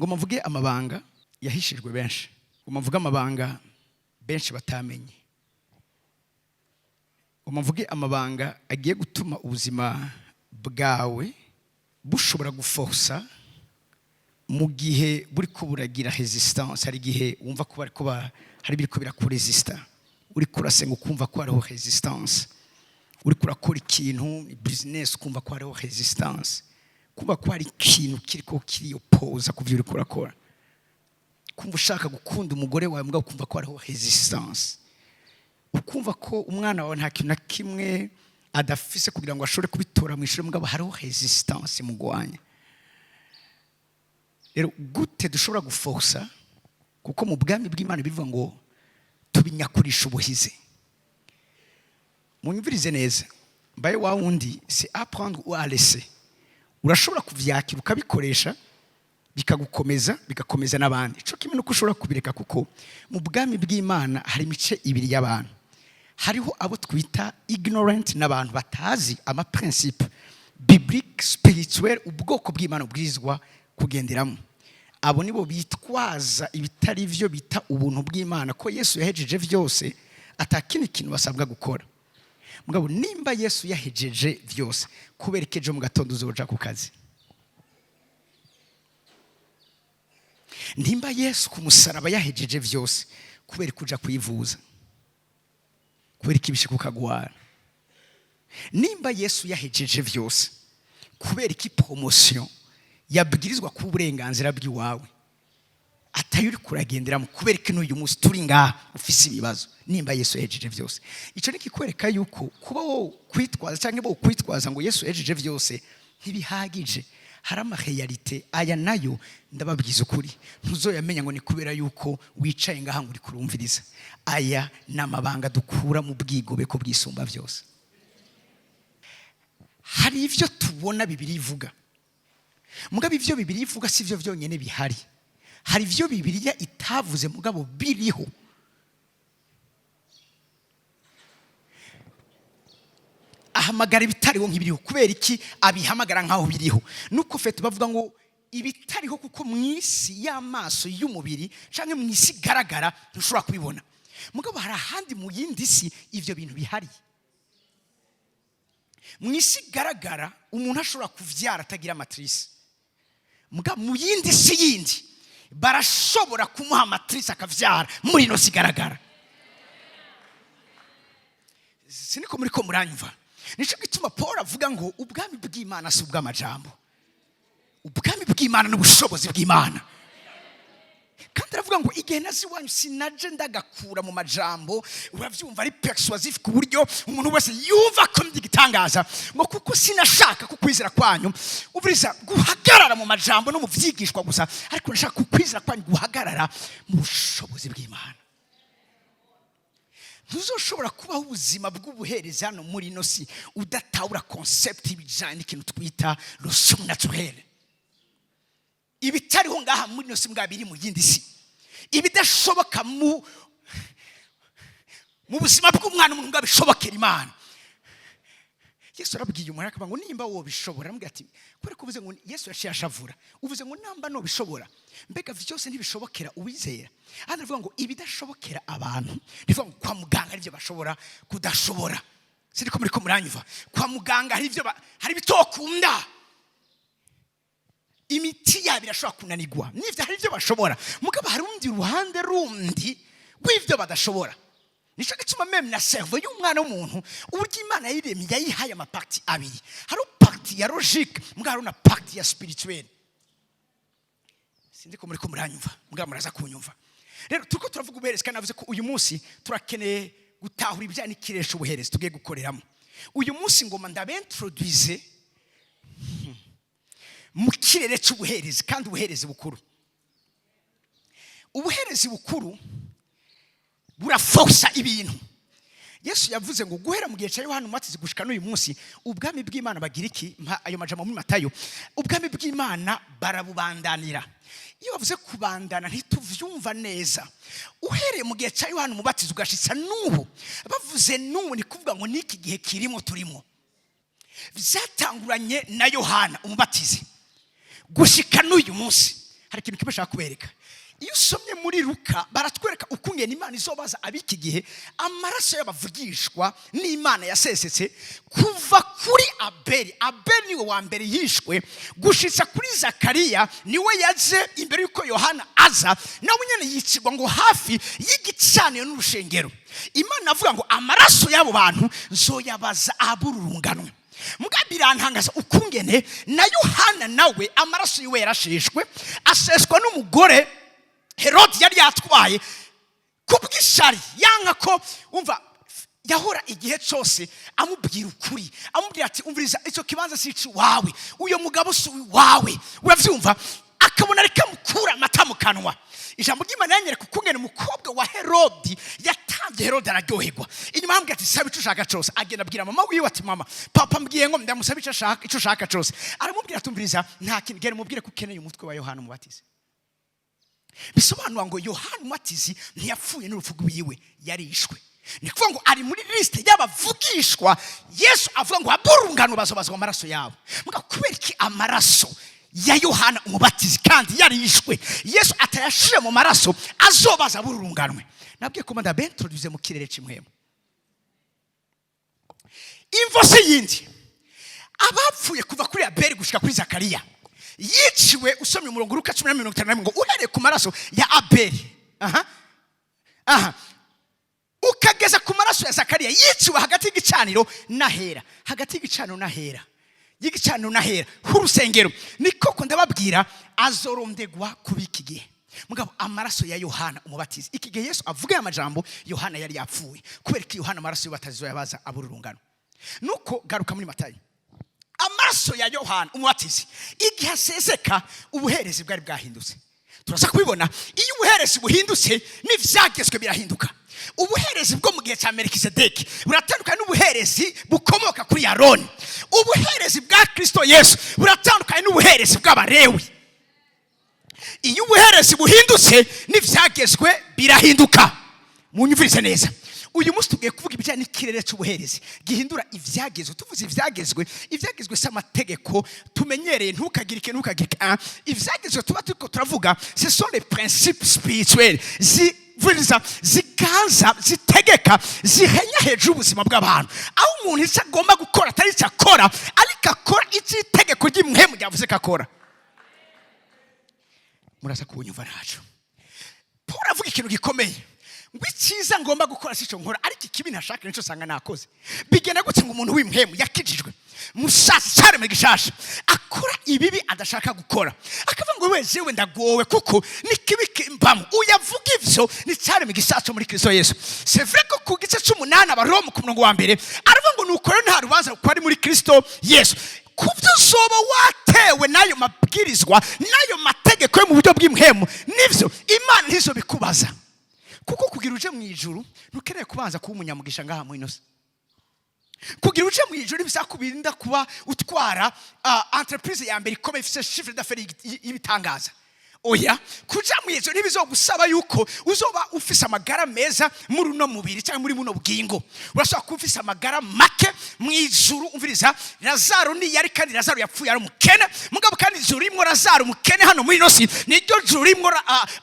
Ngo mvuge amabanga yahishijwe benshi, ngo mvuge amabanga benshi batamenye, ngo mvuge amabanga agiye gutuma ubuzima bwawe bushobora guforsa mu gihe buri ko buragira résistance. Hari igihe wumva ko bariko hari ibiriko birakuresista, uri kurasenga ukumva ko hariho résistance, uri kurakora ikintu, business, ukumva ko hariho résistance, kumva ko hari ikintu kiriko kiriyopoza ku byo uri kurakora, kumva ushaka gukunda umugore wawe mbwa ukumva ko hariho résistance, ukumva ko umwana wawe nta kintu na kimwe adafise kugira ngo ashobore kubitora mu ishuri, mugabo hariho résistance imugwanya. Rero gute dushobora guforsa? Kuko mu bwami bw'Imana bivuga ngo tubinyakurisha ubuhize. Munyumvirize neza, mbaye wa wundi, c'est à prendre ou à laisser. Urashobora kuvyakira ukabikoresha, bikagukomeza, bigakomeza n'abandi, ico kimwe nuko ushobora kubireka. Kuko mu bwami bw'Imana hari imice ibiri y'abantu. Hariho abo twita ignorant, n'abantu batazi ama principe biblique, spirituel, ubwoko bw'Imana bwirizwa kugenderamo. Abo nibo bitwaza ibitari byo bita ubuntu bw'Imana, ko Yesu yahejeje byose, atakindi kintu basabwa gukora. Mugabo nimba Yesu yahejeje byose, kubera ko ejo mu gatondo uzoja ku kazi? Nimba Yesu ku musaraba yahejeje byose, kubera kuja kwivuza? Kubera ikibishe kukagwara? Nimba Yesu yahejeje byose, kubera iki promotion yabwirizwa kuba uburenganzira bw'iwawe atayo uri kuragenderamo? Kubera ko n'uyu munsi turi ngaha ufise ibibazo, nimba Yesu yahejeje byose? Icyo ni kikwereka yuko kuba wowe kwitwaza cyangwa bo kwitwaza ngo Yesu yahejeje byose ntibihagije. Hari ama réalités, aya nayo ndababwiza ukuri, ntuzoyamenya ngo ni kubera yuko wicaye ngaha ngo uri kurumviriza. Aya ni amabanga dukura mu bwigobeko bwisumba byose. Hari ibyo tubona Bibiliya ivuga, mugabo ibyo Bibiliya ivuga si byo byonyine bihari. Hari ibyo Bibiliya itavuze mugabo biriho. Ahamagara ibitariho nk'ibiriho. Kubera iki abihamagara nk'aho biriho? Nuko fete bavuga ngo ibitariho, kuko mu isi y'amaso y'umubiri cyangwa mu isi igaragara ntushobora kubibona, mugabo hari ahandi mu yindi si ibyo bintu bihari. Mu isi igaragara umuntu ashobora kuvyara atagira matrice, mugabo mu yindi si yindi barashobora kumuha matrice akavyara muri ino si igaragara. Siniko muri ko muranyumva? Nicyo gituma Paul avuga ngo ubwami bw'Imana si ubw'amajambo, ubwami bw'Imana n'ubushobozi bw'Imana. Kandi aravuga ngo igihe nazi iwanyu sinaje ndagakura mu majambo, urabyumva, ari persuasive ku buryo umuntu wese yumva ko ndi igitangaza, ngo kuko sinashaka kukwizera kwanyu uburiza guhagarara mu majambo no mu vyigishwa gusa, ariko nashaka kukwizera kwanyu guhagarara mu bushobozi bw'Imana. Ntuzoshobora kubaho ubuzima bw'ubuherezi hano muri ino si udatahura concept y'ibijyanye n'ikintu twita le surnaturel, ibitariho ngaha muri ino si mbwa biri mu yindi si, ibidashoboka mu buzima bw'umwana umuntu ngo bishobokera Imana. Yesu arabwiye umuntu, akavuga ngo nimba wobishobora. Aramubwira ati kubera ko uvuze ngo, Yesu yaciye ashavura, uvuze ngo namba nobishobora, mbega byose ntibishobokera uwizera? Hano aravuga ngo ibidashobokera abantu, rivuga ngo kwa muganga hari ibyo bashobora kudashobora. Siniko muri ko muranyumva? Kwa muganga hari ibyo hari ibitokunda, imiti yabo irashobora kunanirwa n'ibyo, hari ibyo bashobora, mugabo hari urundi ruhande rundi rw'ibyo badashobora. Nicyo gituma même na cerveau y'umwana w'umuntu, uburyo Imana yayiremye, yayihaye ama parties abiri. Hari partie ya logique, mugabo hari na partie ya spirituelle. Sinzi ko muri ko muranyumva, mugabo muraza kunyumva. Rero turiko turavuga ubuherezi, kandi navuze ko uyu munsi turakeneye gutahura ibijyanye n'ikiresha ubuherezi tugiye gukoreramo uyu munsi. Ngoma ndabentroduise mu kirere cy'ubuherezi, kandi ubuherezi bukuru. Ubuherezi bukuru buraforsa ibintu. Yesu yavuze ngo guhera mu gihe cya Yohana Umubatizi gushika n'uyu munsi, ubwami bw'Imana bagira iki? Mpa ayo majambo muri Matayo. Ubwami bw'Imana barabubandanira. Iyo bavuze kubandana ntituvyumva neza. Uhereye mu gihe cya Yohana Umubatizi ugashitsa n'ubu, bavuze n'ubu ni kuvuga ngo n'iki gihe kirimo turimo, vyatanguranye na Yohana Umubatizi gushika n'uyu munsi. Hari ikintu kimwe ashaka kubereka. Iyo usomye muri Luka, baratwereka ukungena Imana izobaza ab'iki gihe amaraso y'abavugishwa n'Imana yasesetse kuva kuri Abeli. Abeli niwe wa mbere yishwe, gushitsa kuri Zakariya, niwe yaje imbere y'uko Yohana aza, nawe nyine yicirwa ngo hafi y'igicaniro n'urushengero. Imana avuga ngo amaraso y'abo bantu nzoyabaza ab'ururungano. Muga birantangaza ukungene na Yohana nawe amaraso yiwe yarasheshwe, aseshwa n'umugore Herodi yari yatwaye kubw'ishari, yanga ko umva yahora igihe cyose amubwira ukuri, amubwira ati: "Umviriza, icyo kibanza si iwawe, uyo mugabo si uwawe." Urabyumva, akabona reka mukura amata mu kanwa. Ijambo ry'Imana yanyereka ukungene umukobwa wa Herodi yatanze, Herodi araryoherwa. Inyuma arambwira ati: "Saba icyo ushaka cyose." Agenda abwira mama wiwe ati: "Mama, papa mbwiye ngo ndamusaba icyo ashaka, icyo ushaka cyose." Aramubwira ati: "Umviriza, nta kintu, genda umubwire ko ukeneye umutwe wa Yohana Umubatizi." Bisobanura ngo Yohana Umubatizi ntiyapfuye n'urupfu rwiwe, yarishwe. Ni kuvuga ngo ari muri lisite y'abavugishwa Yesu avuga ngo aburungano bazobazwa amaraso yabo. Muga kubera iki amaraso ya Yohana Umubatizi, kandi yarishwe, Yesu atayashire mu maraso azobaza aburunganwe? Nabwiye ko ndabintroduise mu kirere cy'impwemu. Imvo si yindi, abapfuye kuva kuri Abeli gushika kuri Zakariya yiciwe, usomye umurongo Luka 10:51, ngo uhereye ku maraso ya Abeli, aha ukageza ku maraso ya Zakariya yiciwe hagati y'igicaniro n'ahera, hagati y'igicaniro n'ahera, y'igicaniro n'ahera h'urusengero, ni koko ndababwira azorondegwa kuba iki gihe. Mugabo amaraso ya Yohana Umubatizi, iki gihe Yesu avuga aya majambo, Yohana yari yapfuye. Kubera ko Yohana amaraso y'ubatazo yabaza abururungano. Nuko garuka muri Matayo, amaraso ya Yohana Umubatizi igihe aseseka, ubuherezi bwari bwahindutse. Turaza kubibona. Iyo ubuherezi buhindutse, n'ivyagezwe birahinduka. Ubuherezi bwo mu gihe cya Melikisedeki buratandukanye n'ubuherezi bukomoka kuri Aroni. Ubuherezi bwa Kristo Yesu buratandukanye n'ubuherezi bw'Abarewi. Iyo ubuherezi buhindutse, n'ivyagezwe birahinduka. Munyumvirize neza, uyu munsi tugiye kuvuga ibijyanye n'ikirere cy'ubuherezi gihindura ivyagezwe. Tuvuze ivyagezwe, ivyagezwe si amategeko tumenyereye, ntukagire iki, ntukagire iki. Ah, ivyagezwe tuba turiko turavuga, ce sont les principes spirituels zivuriza, ziganza, zitegeka, zihenya hejuru y'ubuzima bw'abantu, aho umuntu icyo agomba gukora atari icyo akora, ariko akora icyo itegeko ry'impwemu ryavuze ko akora. Muraza kubunyumva ntaco. Paul avuga ikintu gikomeye ngo icyiza ngomba gukora si cyo nkora, ariko ikibi ntashaka nicyo usanga nakoze. Bigenda gutse ngo umuntu w'impwemu yakijijwe mushasha, cyaremwe gishasha, akora ibibi adashaka gukora, akavuga ngo we jewe ndagowe, kuko n'ikibi kimbamo. Uyavuga ivyo ni cyaremwe gishasha muri Kristo Yesu. C'est vrai ko ku gice c'umunani Abaroma, ku murongo wa mbere, aravuga ngo nuko rero nta rubanza kuko ari muri Kristo Yesu. Ku byo uzoba watewe n'ayo mabwirizwa n'ayo mategeko yo mu buryo bw'impwemu, nivyo Imana ntizobikubaza, kuko kugira uje mu ijuru ntukeneye kubanza kuba umunyamugisha ngaha mu ino si. Kugira uje mu ijuru bizakubirinda kuba utwara entreprise ya mbere ikomeye, ifite chiffre d'affaires y'ibitangaza. Oya, kuja mu ijuru ntibizogusaba yuko uzoba ufise amagara meza muri uno mubiri cyangwa muri buno bugingo. Urashobora kuba ufise amagara make mu ijuru. Umviriza, Lazaro niyari, kandi Lazaro yapfuye ari umukene. Mugabo kandi ijuru rimwo Lazaro umukene hano muri ino si niryo juru rimwo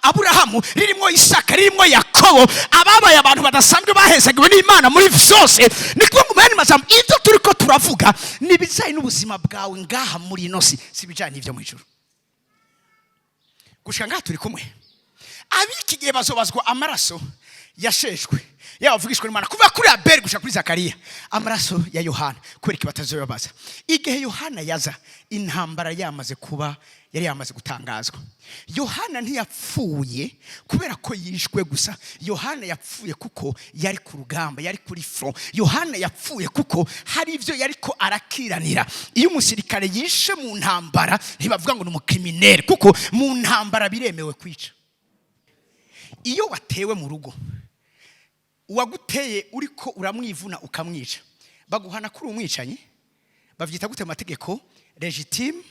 Aburahamu, ririmo Isaka, ririmo Yakobo, ababaye abantu badasanzwe bahezagiwe n'Imana muri vyose. Ni kuvuga ngo mu yandi majambo, ibyo turiko turavuga ni ibijanye n'ubuzima bwawe ngaha muri ino si, si ibijanye n'ivyo mu ijuru. Gushika ngaha turi kumwe? Ab'iki gihe bazobazwa amaraso yasheshwe yabavugishwa n'Imana kuva kuri Abeli gushika kuri Zakariya. Amaraso ya Yohana, kubera iki batazoyabaza? Igihe Yohana yaza, intambara yamaze kuba, yari yamaze gutangazwa. Yohana ntiyapfuye kubera ko yishwe gusa. Yohana yapfuye kuko yari ku rugamba, yari kuri front. Yohana yapfuye kuko hari ibyo yariko arakiranira. Iyo umusirikare yishe mu ntambara, ntibavuga ngo ni umucriminel, kuko mu ntambara biremewe kwica. Iyo watewe mu rugo, uwaguteye uriko uramwivuna ukamwica, baguhana kuri umwicanyi? Bavyita gute mu mategeko? Légitime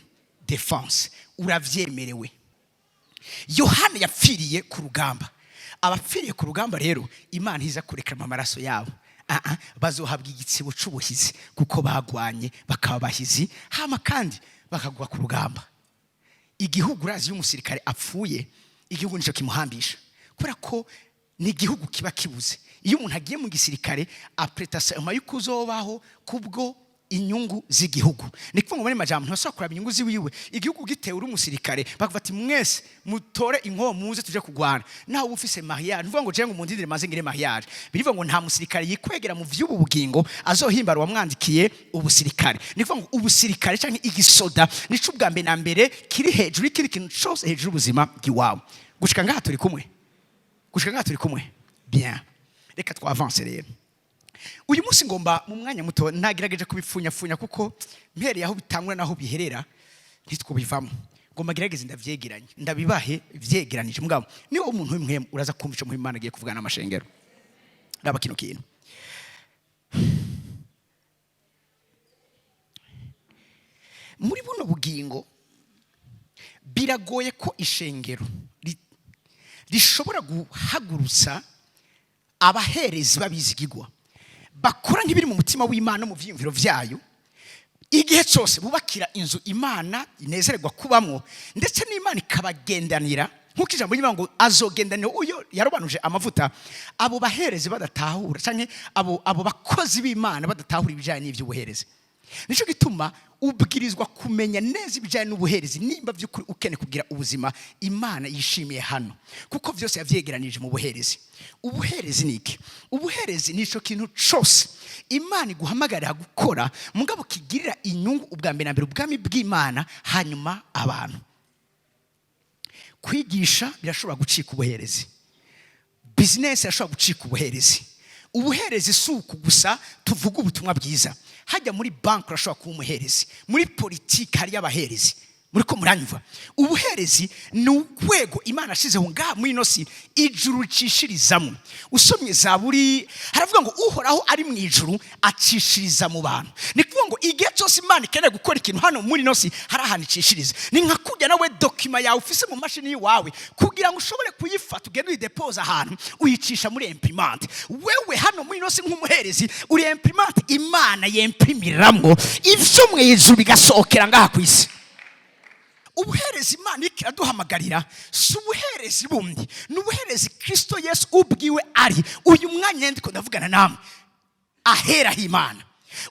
défense, uravyemerewe. Yohana yapfiriye ku rugamba. Abapfiriye ku rugamba rero, Imana iza kurekera amaraso yabo. Ah, ah, bazohabwa igitsibo c'ubuhizi kuko bagwanye bakaba abahizi, hama kandi bakagwa ku rugamba. Igihugu, urazi, iyo umusirikare apfuye, igihugu nicyo kimuhambisha, kubera ko ni igihugu kiba kibuze. Iyo umuntu agiye mu gisirikare, aprêta serment y'uko uzobaho kubwo inyungu z'igihugu. Ni kuvuga ngo muri majambo, ntibashobora kuraba inyungu ziwiwe. Igihugu gitewe, uri umusirikare, bakavuga ati: "Mwese mutore inkoho, muze tuje kugwana." Nawe uba ufise mariage, ntuvuga ngo jewe ngo mundindire maze ngire mariage. Birivuga ngo nta musirikare yikwegera mu vy'ubu bugingo azohimbara uwamwandikiye ubusirikare. Ni kuvuga ngo ubusirikare canke igisoda nico ubwa mbere na mbere kiri hejuru y'ikindi kintu cose, hejuru y'ubuzima bw'iwawe. Gushika ngaha turi kumwe? Gushika ngaha turi kumwe? Bien, reka twavance. Rero uyu munsi ngomba mu mwanya muto, nagerageje kubipfunyafunya, kuko mpereye aho bitangura n'aho biherera ntitwubivamo. Ngomba gerageze ndavyegeranye, ndabibahe vyegeranije. Mugabo niba umuntu w'impwemu, uraza kumva ico Imana agiye kuvugana n'amashengero. Raba kino kintu. Muri buno bugingo, biragoye ko ishengero rishobora guhagurutsa abaherezi b'abizigigwa bakora nk'ibiri mu mutima w'Imana no mu vyiyumviro vyayo, igihe cyose bubakira inzu Imana inezererwa kubamwo, ndetse n'Imana ikabagendanira, nk'uko ijambo ry'Imana ngo azogendanira uyo yarobanuje amavuta. Abo baherezi badatahura, canke abo bakozi b'Imana badatahura ibijyanye n'iby'ubuherezi. Nicyo gituma ubwirizwa kumenya neza ibijyanye n'ubuherezi, nimba by'ukuri ukeneye kugira ubuzima Imana yishimiye hano, kuko byose yavyegeranije mu buherezi. Ubuherezi ni iki? Ubuherezi ni ico kintu cose Imana iguhamagarira gukora, mugabo kigirira inyungu ubwa mbere na mbere ubwami bw'Imana, hanyuma abantu. Kwigisha birashobora gucika ubuherezi, bizinesi irashobora gucika ubuherezi. Ubuherezi si uku gusa tuvuga ubutumwa bwiza. Hajya muri banki urashobora kuba umuherezi, muri politiki hariyo abaherezi. Muri ko muranyumva? Ubuherezi ni urwego Imana yashyizeho ngaha muri ino si, ijuru ricishirizamo. Usomye Zaburi, haravuga ngo Uhoraho ari mu ijuru acishiriza mu bantu. Ni kuvuga ngo igihe cyose Imana ikeneye gukora ikintu hano muri ino si, hari ahantu icishiriza. Ni nka kujya nawe document yawe ufise mu mashini y'iwawe, kugira ngo ushobore kuyifata ugende uyidepoza ahantu, uyicisha muri imprimante. Wewe hano muri ino si nk'umuherezi, uri imprimante Imana yemprimiramwo ivyo mu ijuru bigasohokera ngaha ku isi. Ubuherezi Imana iriko iraduhamagarira si ubuherezi bundi, ni ubuherezi Kristo Yesu ubwiwe ari uyu mwanya ndiko ndavugana namwe aheraho Imana.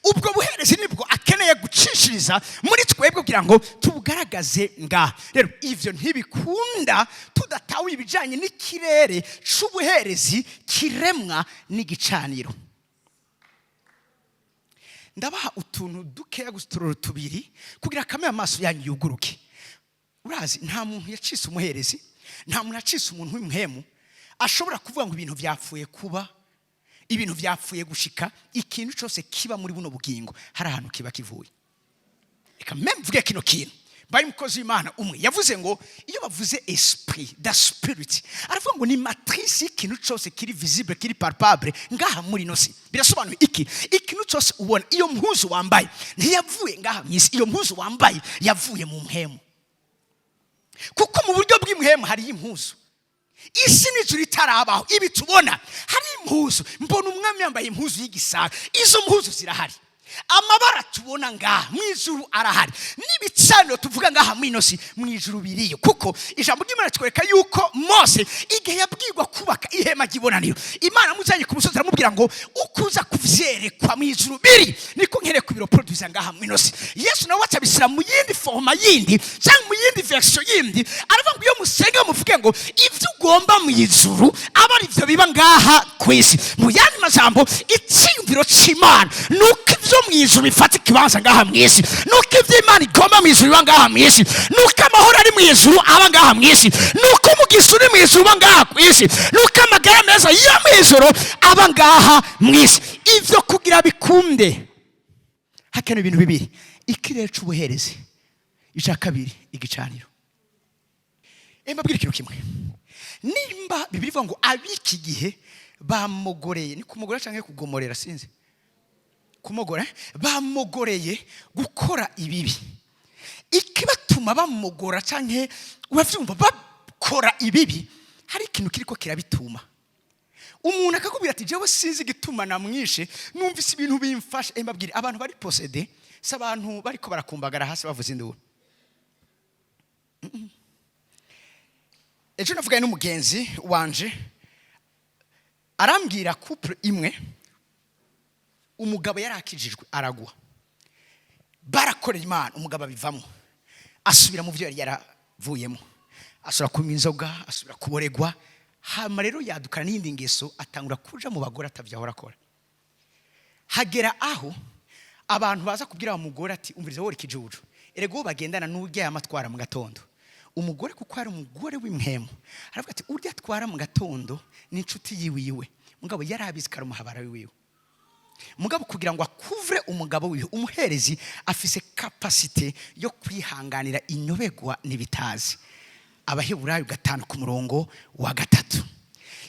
Ubwo buherezi nibwo akeneye gucishiriza muri twebwe kugira ngo tubugaragaze ngaha. Rero ivyo ntibikunda tudatawe ibijanye n'ikirere c'ubuherezi kiremwa n'igicaniro. Ndabaha utuntu dukeya gusa, uturoro tubiri, kugira kamwe amaso yanyu yuguruke. Urazi, nta muntu yacise umuherezi, nta muntu yacise umuntu w'impwemu ashobora kuvuga ngo ibintu byapfuye kuba, ibintu byapfuye gushika. Ikintu cyose kiba muri buno bugingo, hari ahantu kiba kivuye. Reka mbe mvuge kino kintu. Mbaye umukozi w'Imana umwe yavuze ngo iyo bavuze esprit, the spirit, aravuga ngo ni matrice y'ikintu cyose kiri visible, kiri palpable ngaha muri ino si. Birasobanuye iki? Ikintu cyose ubona, iyo mpuzu wambaye ntiyavuye ngaha mu isi. Iyo mpuzu wambaye yavuye mu mpwemu, kuko mu buryo bw'impwemu hariyo impuzu. Isi n'ijuru itarabaho, ibi tubona, hari impuzu. Mbona umwami yambaye impuzu y'igisaga. Izo mpuzu zirahari. Amabara tubona ngaha mu ijuru arahari, n'ibicaniro tuvuga ngaha mu ino si, mu ijuru biriyo, kuko ijambo ry'Imana twereka yuko Mose, igihe yabwirwa kubaka ihema ry'ibonaniro, Imana amuzanye ku musozi, aramubwira ngo ukuza kuvyerekwa mu ijuru biri, niko nkereye kubireproduza ngaha mu ino si. Yesu nawe acabishyira mu yindi forme yindi, cyangwa mu yindi version yindi, aravuga ngo iyo musenga muvuge ngo ibyo ugomba mu ijuru aba ari byo biba ngaha ku isi. Mu yandi majambo, icyiyumviro c'Imana ni uko ibyo mu ijuru bifata ikibanza ngaha mu isi, ni uko ibyo Imana igomba mu ijuru biba ngaha mu isi, ni uko amahoro ari mu ijuru aba ngaha mu isi, ni uko umugisha uri mu ijuru uba ngaha ku isi, ni uko amagara meza yo mu ijuru aba ngaha mu isi. Ivyo kugira bikunde, hakenewe ibintu bibiri: ikirere c'ubuherezi, icya kabiri igicaniro. Mbabwire ikintu kimwe. Nimba Bibiri ivuga ngo ab'iki gihe bamogoreye, ni kumogora cyangwa kugomorera? Sinzi. Kumogora, eh? Bamogoreye gukora ibibi. Ikibatuma bamogora, cyangwa urabyumva, bakora ibibi, hari ikintu kiriko kirabituma. Umuntu akakubwira ati: "Jewe sinzi igituma namwishe, numvise ibintu bimfashe." Mbabwire, abantu bari possédés si abantu bariko barakumbagara hasi bavuza induru. Ejo navuganye n'umugenzi wanje, arambwira couple imwe, umugabo yari akijijwe, aragwa, barakorera Imana, umugabo abivamo, asubira mu byo yari yaravuyemo, asubira kunywa inzoga, asubira kuboregwa. Hama rero yadukana n'iyindi ngeso, atangura kuja mu bagore atavyo ahora akora. Hagera aho abantu baza kubwira wa mugore ati: "Umviriza wowe ikijuju, erega uwo bagendana n'urya yamatwara mu gatondo." Umugore, kuko ari umugore w'impwemu, aravuga ati: "Urya atwara mu gatondo ni inshuti yiwiwe." Mugabo yari abizi ko ari umuhabara wiwe. Mugabo kugira ngo akuvure umugabo wiwe, umuherezi afise capacité yo kwihanganira inyobegwa n'ibitazi. Abaheburayo 5 ku murongo wa 3.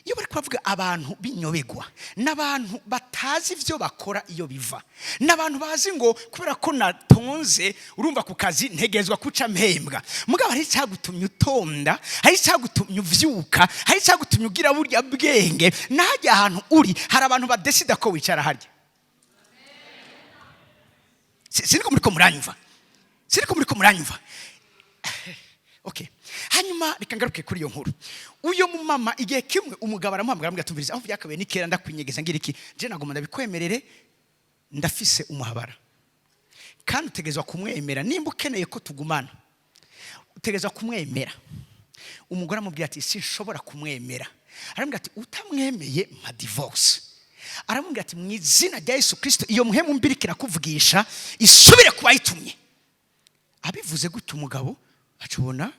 Iyo bari kubavuga abantu b'inyobegwa, n'abantu batazi ibyo bakora iyo biva, n'abantu bazi ngo kubera ko natonze, urumva, ku kazi ntegezwa kuca mpembwa. Mugabo hari icyagutumye utonda, hari icyagutumye uvyuka, hari icyagutumye ugira burya bwenge. N'ahajya ahantu uri hari abantu badesida ko wicara harya. Siniko muriko muranyumva? Siniko muriko muranyumva? Okay, hanyuma reka ngaruke kuri iyo nkuru. Uyo mumama, igihe kimwe umugabo aramuhamagara, aramubwira: "Tumviriza, aho byakabaye ni kera ndakwinyegeza ngira iki, je nagomba ndabikwemerere, ndafise umuhabara kandi utegerezwa kumwemera. Nimba ukeneye ko tugumana, utegerezwa kumwemera." Umugore amubwira ati: "Sinshobora kumwemera." Aramubwira ati: "Utamwemeye mpa divorce." Aramubwira ati: "Mu izina rya Yesu Kirisito, iyo mpwemu mbi irakuvugisha isubire ku bayitumye." Abivuze gutyo, umugabo acubona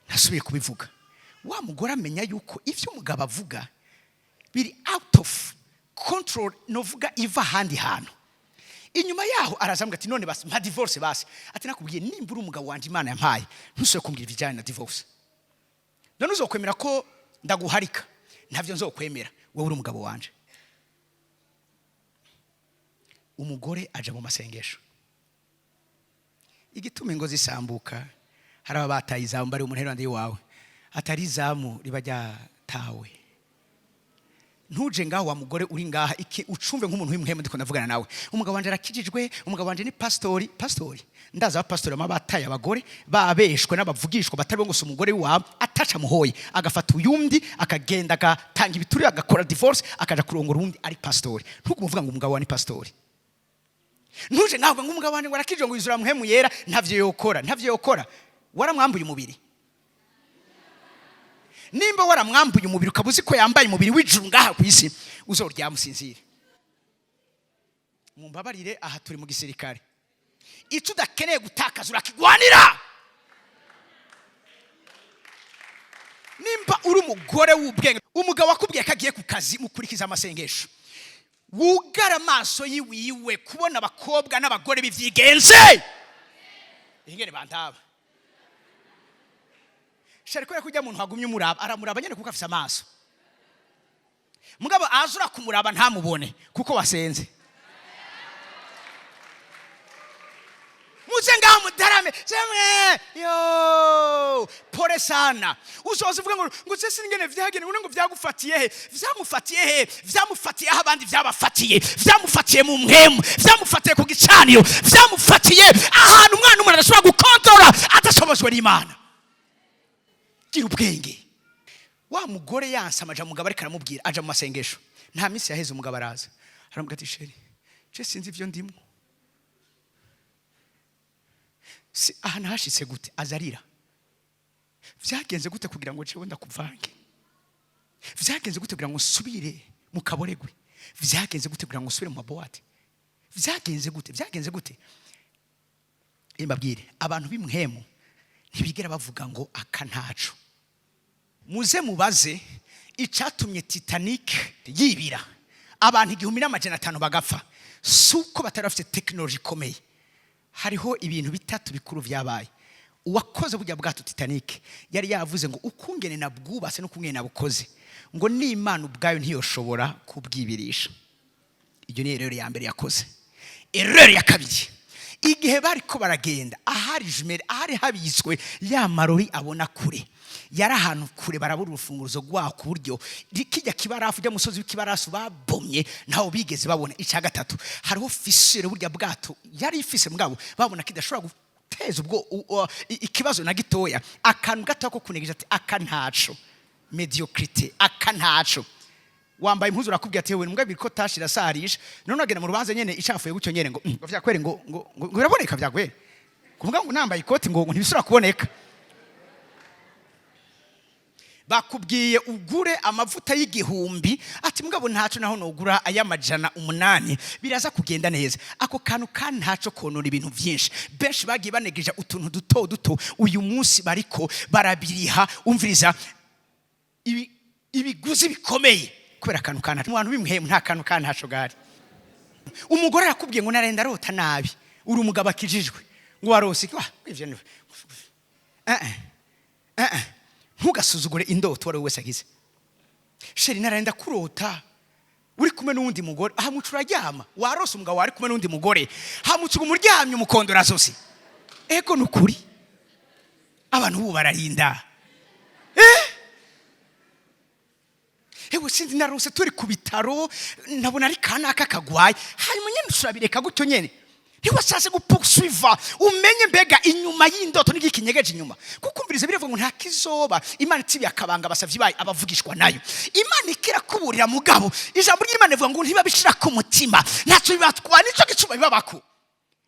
ntasubiye kubivuga. Wa mugore amenya yuko ibyo umugabo avuga biri out of control, novuga iva ahandi hantu. Inyuma yaho araza ambwira ati: "None basi mpa divorce basi." Ati: "Nakubwiye, nimba uri umugabo wanje Imana yampaye, ntusubire kumbwira ibijyanye na divorce. None uzokwemera ko ndaguharika? Ntabyo nzokwemera, wowe uri umugabo wanje." Umugore aja mu masengesho. Igituma ingo zisambuka, hari aba bataye izamu. Bari umuntu iruhande y'iwawe, atari izamu riba ryatawe. Ntuje ngaho, wa mugore uri ngaha, iki ucumve nk'umuntu w'impwemu ndiko ndavugana nawe. Umugabo wanje arakijijwe, umugabo wanje ni pastori. Pastori, ndaza abapastori bama bataye abagore, babeshwe n'abavugishwa batari bo, ngo si umugore wawe, ataca muhoye, agafata uyundi, akagenda agatanga ibituri, agakora divorce, akaja kurongora uwundi ari pastori. Ntugumuvuga ngo umugabo wawe ni pastori. Ntuje ngaho ngo umugabo wanjye ngo arakijijwe, ngo yuzura mpwemu yera. Ntavyo yokora, ntavyo yokora. Waramwambuye umubiri. Nimba waramwambuye umubiri, ukaba uzi ko yambaye umubiri w'ijuru ngaha ku isi, uzoryama usinzire. Mumbabarire, aha turi mu gisirikare. Icyo udakeneye gutakaza urakigwanira. Nimba uri umugore w'ubwenge, umugabo akubwiye ko agiye ku kazi, mukurikiza amasengesho, wugara amaso yiwiwe kubona abakobwa n'abagore b'ivyigenze ingene bandaba shari, kubera ko ujya muntu wagumye umuraba, aramuraba nyine kuko afise amaso. Mugabo aza urakumuraba ntamubone kuko wasenze. Muze ngaho mutarame semwe yo, pole sana. Uzoza uvuga ngo se singene vyagene, ngo vyagufatiye he? Vyamufatiye he? Vyamufatiye aho abandi vyabafatiye. Vyamufatiye mu mpwemu, vyamufatiye ku gicaniro, vyamufatiye ahantu umwana umuntu adashobora gukontorora adashobojwe n'Imana. Gira ubwenge. Wa mugore yanse amaja, mugabo ariko aramubwira, aja mu masengesho. Nta minsi yaheze, umugabo araza, aramubwira ati: "Chéri, je sinzi ivyo ndimwo, si aha nahashitse gute?" Azarira: "Vyagenze gute kugira ngo jewe ndakuvange? Vyagenze gute kugira ngo nsubire mu kaboregwe? Vyagenze gute kugira ngo nsubire mu ma boîtes? Vyagenze gute? Vyagenze gute?" Mbabwire, abantu b'impwemu ntibigera bavuga ngo aka ntaco. Muze mubaze icatumye Titanic yibira, abantu 1500 bagapfa. Si uko batari bafite tekinoloji ikomeye. Hariho ibintu bitatu bikuru vyabaye. Uwakoze burya bwato Titanic yari yavuze ngo ukungene nabwubatse n'ukungene nabukoze, ngo n'Imana ubwayo ntiyoshobora kubwibirisha. Iyo ni erreur ya mbere yakoze. Erreur ya kabiri, igihe bariko baragenda, ahari jumelles, ahari habitswe ya marori abona kure, yari ahantu kure, barabura urufunguruzo rwaho, ku buryo kijya kibarafu, ujya musozi w'ikibarafu babomye, ntawo bigeze babona. Icya gatatu, hariho fissure burya bwato yari ifise, mugabo babona kidashobora guteza ubwo ikibazo na gitoya, akantu gato ko kunegeje, ati aka ntaco, médiocrité, aka ntaco. Wambaye impuzu, urakubwira ati: "Wewe mbwa biriko tashi irasarisha." None agenda mu rubanza nyene icafuye gutyo nyene, ngo vyakwere, ngo biraboneka vyakwere, kuvuga ngo nambaye ikoti, ngo ntibisubira kuboneka. Bakubwiye ugure amavuta y'1000, ati mugabo ntaco, naho nogura ay'800 biraza kugenda neza. Ako kantu ka ntaco konona ibintu vyinshi. Benshi bagiye banegeja utuntu duto duto, uyu munsi bariko barabiriha, umviriza, ibiguzi bikomeye kubera akantu ka ntaco. Mu bantu b'imwemu nta kantu ka ntaco gari. Umugore arakubwiye ngo narenda arota nabi, uri umugabo akijijwe, ngo warose iki? Wah, ivyo eh eh eh eh. Ntugasuzugure indoto uwo ari we wese agize. "Chéri, narenda kurota uri kumwe n'uwundi mugore." Hamuca uraryama warose umugabo wari kumwe n'uwundi mugore, hamuca uba umuryamye umukondora zose. Ego, ni ukuri, abantu ubu bararinda. Ewe, sinzi, narose turi ku bitaro, nabona ari kanaka kagwaye. Hanyuma nyene ushobora gutyo nyene, ntiwashatse gupoursuiva umenye mbega inyuma y'indoto n'igi kinyegeje inyuma. Kuko umviriza, biravuga ngo nta kizoba Imana itibiye akabanga abasavyi bayo abavugishwa nayo. Imana ikirakuburira, mugabo ijambo ry'Imana rivuga ngo ntibabishira ku mutima, ntacyo bibatwara, nico gicuma bibabako.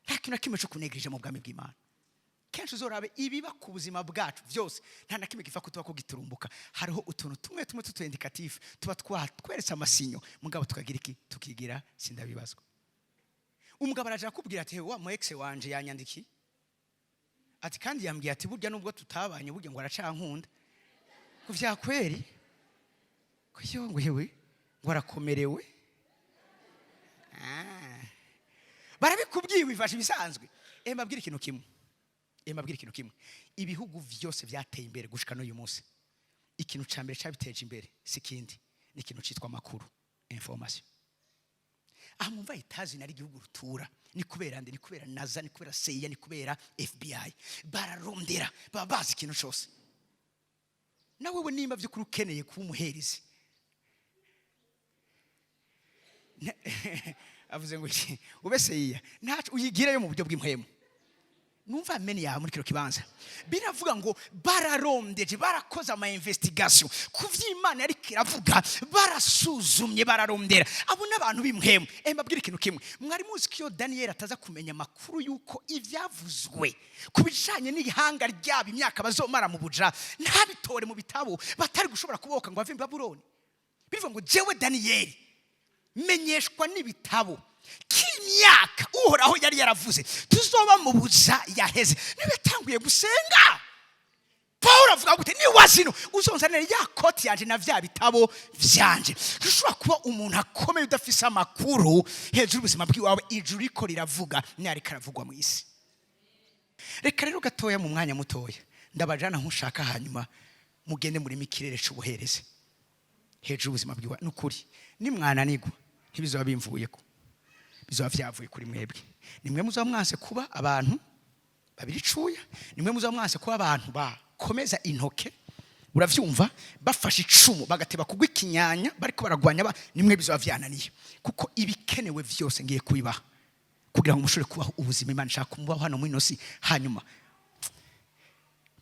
Nta kintu na kimwe cyo kunegereje mu bwami bw'Imana. Kenshi uzorabe ibiba ku buzima bwacu byose, nta na kimwe gifa kutuba ko giturumbuka. Hariho utuntu tumwe tumwe tutu indicatif tuba twatweretse amasinyo, mugabo tukagira iki? Tukigira sindabibazwa. Umugabo araje akubwira ati: "Wa mu ex wanje yanyandikiye," ati kandi yambwiye ati burya nubwo tutabanye, burya ngo aracankunda, ngo vyakweri, ko yo ngo hewe ngo arakomerewe. Ah. Barabikubwiye, wifashe ibisanzwe. Mbabwire ikintu kimwe, mbabwire ikintu kimwe: ibihugu vyose vyateye imbere gushika n'uyu munsi, ikintu ca mbere cabiteje imbere si kindi, ni ikintu citwa amakuru, information. Aha mwumva itazi nari igihugu rutura, ni kubera nde? Ni kubera NASA, ni kubera CIA, ni kubera FBI. Bararondera, baba bazi ikintu cose. Nawe we nimba by'ukuri ukeneye kuba umuherezi, avuze ngo iki? Ube CIA, ntaco uyigireyo mu buryo bw'impwemu. Numva ameni yawe muri kino kibanza. Biravuga ngo bararondeje, barakoze ama investigation ku vy'Imana yariko iravuga, barasuzumye, bararondera. Abo n'abantu b'impwemu. Mbabwire ikintu kimwe: mwari muzi ko iyo Daniyeli ataza kumenya amakuru y'uko ivyavuzwe ku bijanye n'ihanga ryabo, imyaka bazomara mu buja, ntabitore mu bitabo, batari gushobora kubohoka ngo bave mu Babuloni? Bivuga ngo jewe Daniyeli menyeshwa n'ibitabo k'imyaka Uhoraho yari yaravuze tuzoba mu buja yaheze. Niba yatanguye gusenga, Paul avuga gute? Niwa zino uzonzanira ya koti yanje na vya bitabo vyanje. Ntushobora kuba umuntu akomeye udafise amakuru hejuru y'ubuzima bw'iwawe. Ijuru riko riravuga n'ariko aravugwa mu isi. Reka rero gatoya, mu mwanya mutoya, ndabajana nkushaka, hanyuma mugende murimo ikirere c'ubuherezi hejuru y'ubuzima bw'iwawe. Ni ukuri, nimwananigwa ntibizoba bimvuyeko, bizoba vyavuye kuri mwebwe. Nimwe muzaba mwanse kuba abantu babiri icuya, nimwe muzaba mwanse kuba abantu bakomeza intoke, uravyumva, bafashe icumu bagateba kugwa ikinyanya bariko baragwanya nimwe bizoba vyananiye. Kuko ibikenewe vyose ngiye kubibaha kugira ngo mushobore kubaho ubuzima Imana ishaka kumubaho hano muri ino si. Hanyuma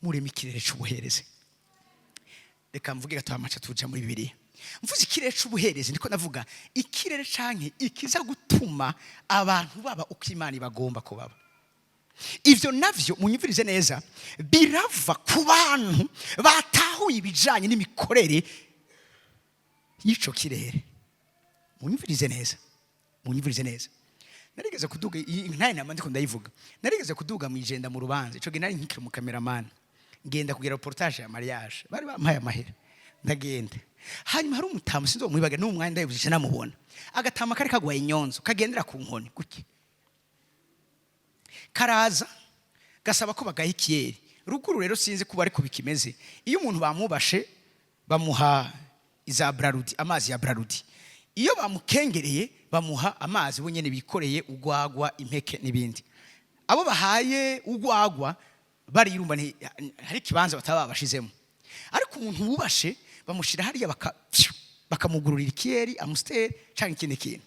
mureme ikirere c'ubuherezi. Reka mvuge gato amaca tuja muri Bibiliya. Mvuze ikirere c'ubuherezi, ndiko ndavuga ikirere canke ikiza gutuma abantu baba uko Imana ibagomba ko baba. Ivyo navyo, munyumvirize neza, birava ku bantu batahuye ibijanye n'imikorere y'ico kirere. Munyumvirize neza, munyumvirize neza. Narigeze kuduga ntaye nama ndiko ndayivuga. Narigeze kuduga mu Ijenda mu rubanza. Ico gihe nari nkikiri mu cameraman, ngenda kugira reportage ya mariage, bari bampaye amahera, ndagenda. Hanyuma hari umutamu, sinzomwibaga n'umwanya ndayibuze namubona, agatama kari kagwaye inyonzo, kagendera ku nkoni gutya, karaza gasaba ko bagaha ikiyeri. Ruguru rero sinzi kuba ariko bikimeze, iyo umuntu bamubashe bamuha iza Brarudi, amazi ya Brarudi. Iyo bamukengereye bamuha amazi bo nyene bikoreye, ugwagwa, impeke n'ibindi. Abo bahaye ugwagwa barirumva, hari ikibanza bataba babashizemo. Ariko umuntu wubashe bamushira hariya, bakamugururira ikiyeri, Amstel canke ikindi kintu.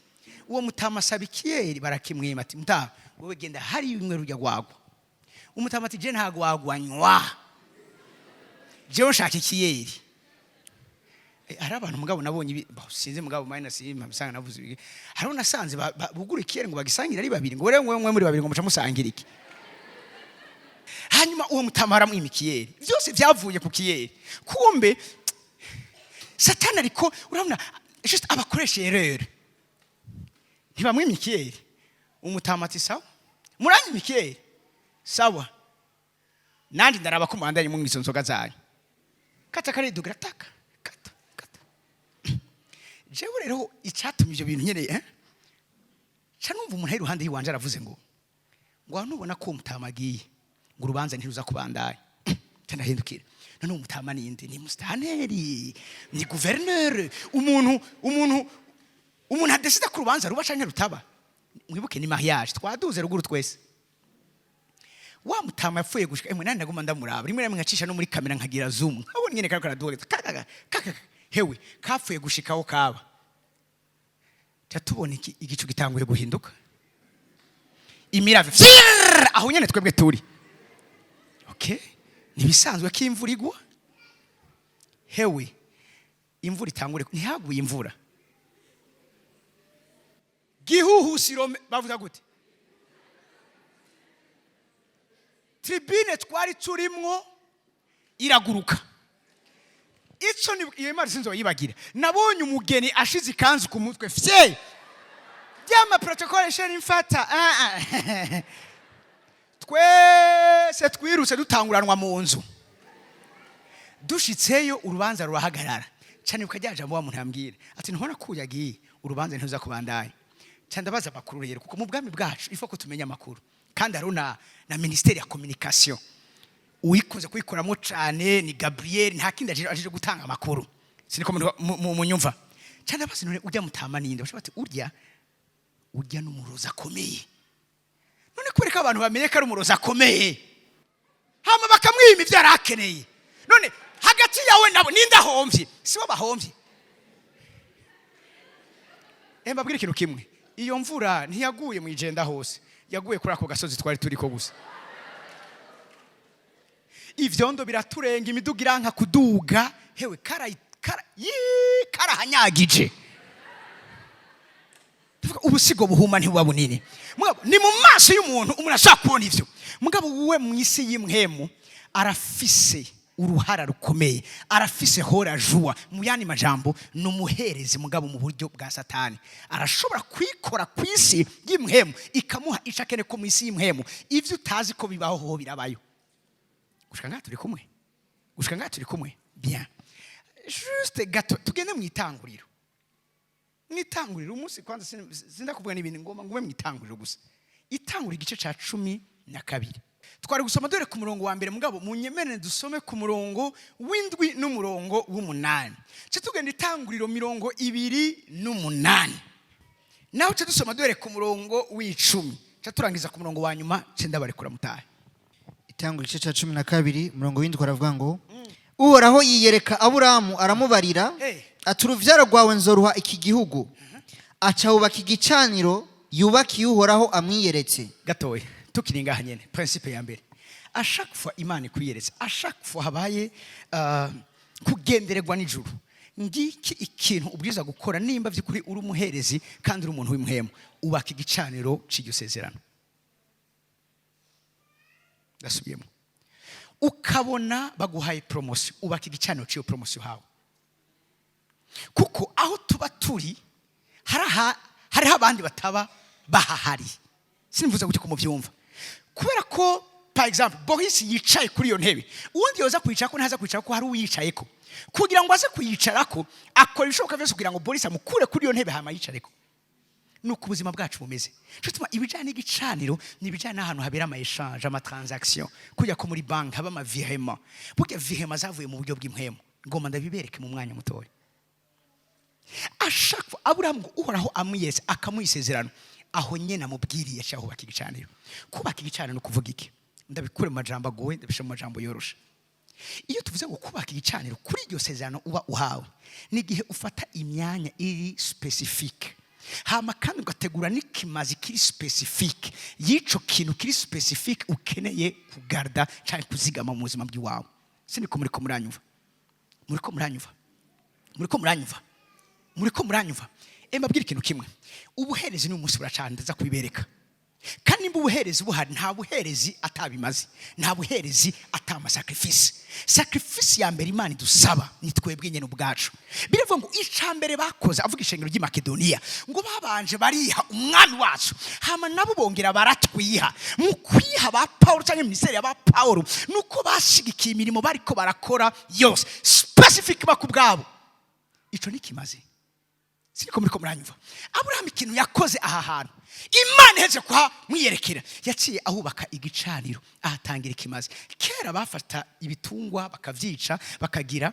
Uwo mutama asaba ikiyeri, barakimwima. Ati: "Mutama, wowe genda hariya unywera urya gwagwa." Umutama ati: "Je ntago wagwanywa, jewe nshaka ikiyeri." Hari abantu mugabo nabonye sinzi mugabo minus nsanga navuze ibi. Hari nasanze bugura ikiyeri ngo bagisangire ari babiri, ngo rero mwe muri babiri ngo muca musangira iki? Hanyuma uwo mutama aramwima ikiyeri. Byose byavuye ku kiyeri. Kumbe Satani ariko urabona juste abakoresha erreur. Ntibamwima ikiyeri. Umutama ati: "Sawa, muranyima ikiyeri, sawa, nandi ndaraba ko mubandanye munywa izo nzoga zanyu." Kata karidugira taka kata kata. Jewe rero icyatumye ibyo bintu nyene, ca numva umuntu ari iruhande y'iwanje aravuze ngo aho nubona ko uwo mutama agiye, ngo urubanza ntiruza kubandanya. Ca ndahindukira: none uwo mutama ninde? Ni musitanteri? Ni guverineri? Umuntu adesida ko urubanza ruba canke rutaba? Mwibuke ni mariage, twaduze ruguru twese. Wa mutama yapfuye gushika emwe, nani naguma ndamuraba, rimwe rimwe nkacisha no muri kamera nkagira zoom, nkabona nyene kariko karaduga kaka kaka. Hewe, kapfuye gushikaho kaba ca tubona iki igicu gitanguye guhinduka, imirave fyirrrr, aho nyene twebwe turi. Okay, nibisanzwe ko imvura igwa. Hewe, imvura itangure, ntihaguye imvura gihuhusiro. Bavuga gute? Tribune twari turimwo iraguruka. Ico ni iyo Imana sinzoyibagira. Nabonye umugeni ashize ikanzu ku mutwe fye byama protocole chéri mfata. Ah, ah. Twese twirutse dutanguranwa mu nzu. Dushitseyo urubanza rurahagarara cyane. Ukajya jambo wa muntu yambwira ati: "Ntubona ko uyu yagiye, urubanza ntuza kubandanya." Cyane ndabaza amakuru rero, kuko mu bwami bwacu ifo ko tumenya amakuru, kandi hariho na ministère ya communication, uyikunze kuyikoramo cyane ni Gabriel, nta kindi aje gutanga amakuru. Siniko munyumva? Cyane ndabaza: "None ujya mutama ninde?" Bashobora bati: Urya n'umurozi akomeye." None kubera ko abantu bamenye ko ari umurozi akomeye, hama bakamwima ibyo yari akeneye, none hagati yawe nabo ninde ahombye? Si bo bahombye? Mbabwire ikintu kimwe: iyo mvura ntiyaguye mu Ijenda hose, yaguye kuri ako gasozi twari turiko gusa. Ivyondo biraturenga, imiduga iranka kuduga. Hewe, karahanyagije. Tuvuga, ubusigo buhuma ntibuba bunini. Mugabo ni mu maso y'umuntu, umuntu ashobora kubona ivyo. Mugabo wowe mu isi y'impwemu arafise uruhara rukomeye, arafise hora juwa. Mu yandi majambo, ni umuherezi, mugabo mu buryo bwa Satani arashobora kwikora ku isi y'impwemu ikamuha ico akeneye, ko mu isi y'impwemu ivyo utazi ko bibaho ho birabayo. Gushika ngaha turi kumwe? Gushika ngaha turi kumwe? Bien, juste gato tugende mu Itanguriro. Mu Itanguriro umunsi kwanza sindakuvuga n'ibintu, ngomba ngume mu Itanguriro gusa. Itanguriro igice ca 12, twari gusoma dore ku murongo wa mbere, mugabo munyemerere dusome ku murongo w'indwi n'umurongo w'umunani. Ce tugenda Itanguriro 28, naho ce dusoma dore ku murongo w'icumi, ce turangiza ku murongo wa nyuma, ce ndabarekura mutahe. Itangura igice cya 12, umurongo w'indwi, aravuga ngo: "Uhoraho yiyereka Aburamu, aramubarira ati: 'Urubyaro rwawe nzoruha iki gihugu.' Aca wubaka igicaniro yubakiye Uhoraho amwiyeretse." Gatoya, tukiri ngaha nyene, principe ya mbere: à chaque fois Imana ikwiyeretse, à chaque fois habaye kugendererwa n'ijuru, ngiki ikintu ubwiza gukora nimba by'ukuri uri umuherezi kandi uri umuntu w'impwemu: ubaka igicaniro cy'iryo sezerano. Ndasubiyemo: ukabona baguhaye promotion, ubaka igicaniro cy'iyo promotion uhawe, kuko aho tuba turi hariho abandi bataba bahahari. Simvuze gutyo ko mubyumva, kubera ko par exemple Boris yicaye kuri iyo ntebe, uwundi yoza kwicara ko ntaza kwicara ko hari uwiyicayeko. Kugira ngo aze kuyicarako, akora ibishoboka byose kugira ngo Boris amukure kuri iyo ntebe hama yicareko. Nuko ubuzima bwacu bumeze. Cyo tuma ibijyanye n'igicaniro ni ibijyanye n'ahantu habera ama échange, ama transaction, kujya ko muri banki haba ama virement. Burya virement zavuye mu buryo bw'impwemu. Ngomba ndabibereke mu mwanya mutoya. Ashaka Aburahamu ngo Uhoraho amwiyese, akamuha isezerano, aho nyene amubwiriye ashaka kubaka igicaniro. Kubaka igicaniro ni ukuvuga iki? Ndabikure mu majambo agoye, ndabishyira mu majambo yoroshe. Iyo tuvuze ngo kubaka igicaniro kuri iryo sezerano uba uhawe, ni igihe ufata imyanya iri spécifique. Hama kandi ugategura n'ikimazi kiri spécifique y'ico kintu kiri spécifique ukeneye kugarda cyangwa kuzigama mu buzima bw'iwawe. Siniko muriko muranyumva? Muriko muranyumva? Muriko muranyumva? Muriko muranyumva? Mbabwira ikintu kimwe: ubuherezi ni umunsi buracana, ndaza kubibereka. Kandi nimba ubuherezi buhari, nta buherezi atabimaze, nta buherezi atama sacrifice. Sacrifice ya mbere Imana idusaba ni twebwe nyine ubwacu. Biravuga ngo icya mbere bakoze, avuga ishengero ry'i Makedoniya, ngo babanje bariha Umwami wacu, hama nabo bongera baratwiha. Mu kwiha ba Pawulo cyangwa ministère ya ba Pawulo, nuko bashigikiye imirimo bariko barakora yose specific ku bwabo. Ico ni kimaze. Siniko muriko muranyumva? Aburahamu ikintu yakoze aha hantu Imana iheje kuhamwiyerekera, yaciye ahubaka igicaniro, ahatangira ikimazi. Kera bafata ibitungwa bakavyica, bakagira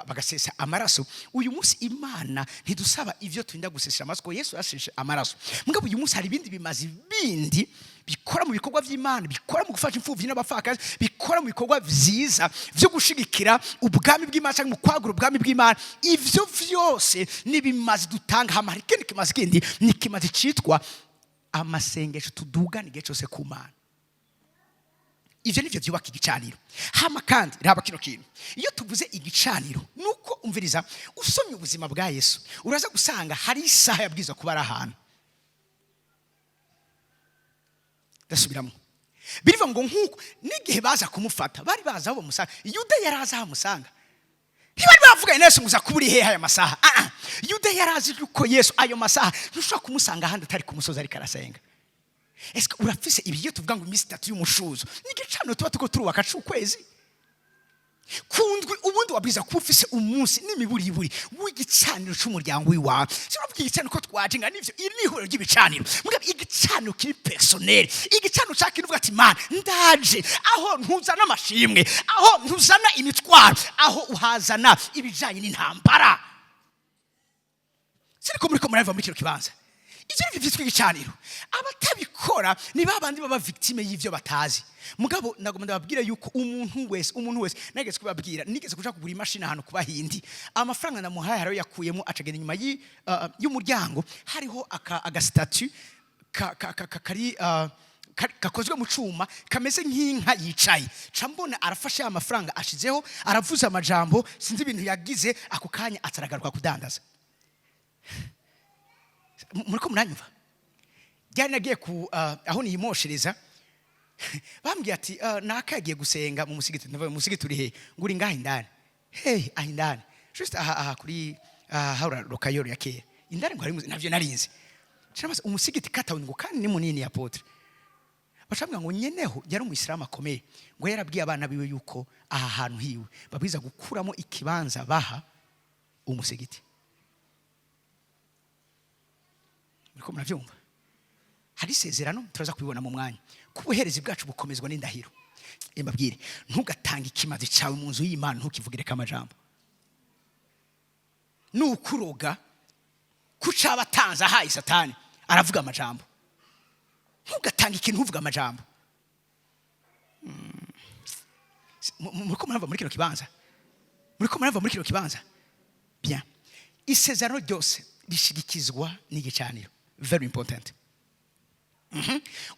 bagasesa amaraso. Uyu munsi Imana ntidusaba ivyo turinda gusesa amaraso, kuko Yesu yaseshe amaraso. Mugabo uyu munsi hari ibindi bimazi bindi bikora mu bikorwa by'Imana, bikora mu gufasha imfubyi n'abapfakazi, bikora mu bikorwa vyiza vyo gushigikira ubwami bw'Imana cyangwa mu kwagura ubwami bw'Imana. Ivyo vyose ni bimazi dutanga. Hama hari ikindi kimazi kindi, ni ikimazi citwa amasengesho tudugana igihe cyose ku Mana. Ivyo nivyo vyubaka igicaniro. Hama kandi raba kino kintu: iyo tuvuze igicaniro, nuko umviriza, usomye ubuzima bwa Yesu uraza gusanga hari isaha yabwirizwa kuba ari ahantu. Ndasubiramo: birivuga ngo nk'uko n'igihe baza kumufata bari bazi aho bamusanga. Yuda yari azi aho amusanga. Ntibari bavuganye na Yesu ngo uza kuba uri hehe aya masaha. Ah, ah. Yuda yari azi yuko Yesu ayo masaha ntushobora kumusanga ahandi atari ku musozi ariko arasenga. Ese urafise ibi? Iyo tuvuga ngo iminsi 3 y'umushuzo, ni igicaniro tuba turiko turubaka c'ukwezi kundwi. Ubundi wabwiza kuba ufise umunsi n'imiburiburi w'igicaniro c'umuryango w'iwawe. Sinavuga igicaniro ko twaje nga nivyo, iri ni ihuriro ry'ibicaniro. Mugabo igicaniro kiri personnel, igicaniro ca kintu uvuga ati: "Mana, ndaje." Aho ntuzana amashimwe, aho ntuzana imitwaro, aho uhazana ibijanye n'intambara. Siniko muriko murava muri kino kibanza? Ivyo nivyo vyitwa igicaniro. Abatabikora ni ba bandi baba victime y'ivyo batazi. Mugabo nagomba ndababwira yuko umuntu wese, umuntu wese, nageze kubabwira, nigeze kuja kugura imashini ahantu ku Bahindi. Amafaranga namuhaye hariyo yakuyemo, acagenda inyuma y'umuryango, hariho aga statue ka, kakozwe mu cuma kameze nk'inka yicaye. Ca mbona arafashe ya mafaranga ashizeho, aravuze amajambo, sinzi ibintu yagize ako kanya, ataragaruka kudandaza. Muriko muranyumva? Ryari nagiye ku aho niyimoshereza, bambwiye ati naka yagiye gusenga mu musigiti. Ndavuga: "Musigiti uri he?" Ngo uri ngaha indani. Hey, aha indani, juste aha, aha kuri aha hahora rokayoro ya kera indani, ngo hari navyo narinzi. Cyangwa umusigiti katawuni, ngo kandi ni munini, apôtre. Bacambwira ngo nyeneho yari umuyisilamu akomeye, ngo yarabwiye abana biwe yuko aha hantu hiwe babwiza gukuramo ikibanza baha umusigiti. Muriko muravyumva? Hari isezerano, turaza kubibona mu mwanya, ko ubuherezi bwacu bukomezwa n'indahiro. Mbabwire, ntugatange ikimazi cyawe mu nzu y'Imana ntukivugire ko amajambo nukuroga kucaba atanze ahaye Satani aravuga amajambo. Ntugatange ikintu ntuvuge amajambo. Muriko murava muri kino kibanza? Muriko murava muri kino kibanza? Bien. Isezerano ryose rishigikizwa n'igicaniro, very important.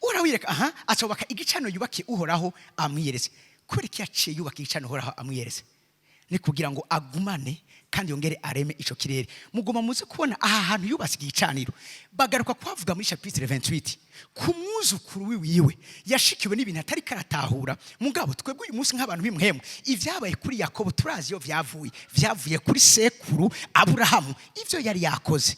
Uhoraho yereka aha, acubaka igicaniro yubakiye Uhoraho amwiyeretse. Kubera ko yaciye yubaka igicaniro Uhoraho amwiyeretse, ni kugira ngo agumane kandi yongere areme ico kirere. Mugoma muze kubona aha hantu yubatse igicaniro, bagaruka kuhavuga muri chapitre 28 ku mwuzukuru wiwe yashikiwe n'ibintu atari karatahura. Mugabo twebwe uyu munsi nk'abantu b'impwemu, ivyabaye kuri Yakobo turazi iyo vyavuye. Vyavuye kuri sekuru Aburahamu, ivyo yari yakoze.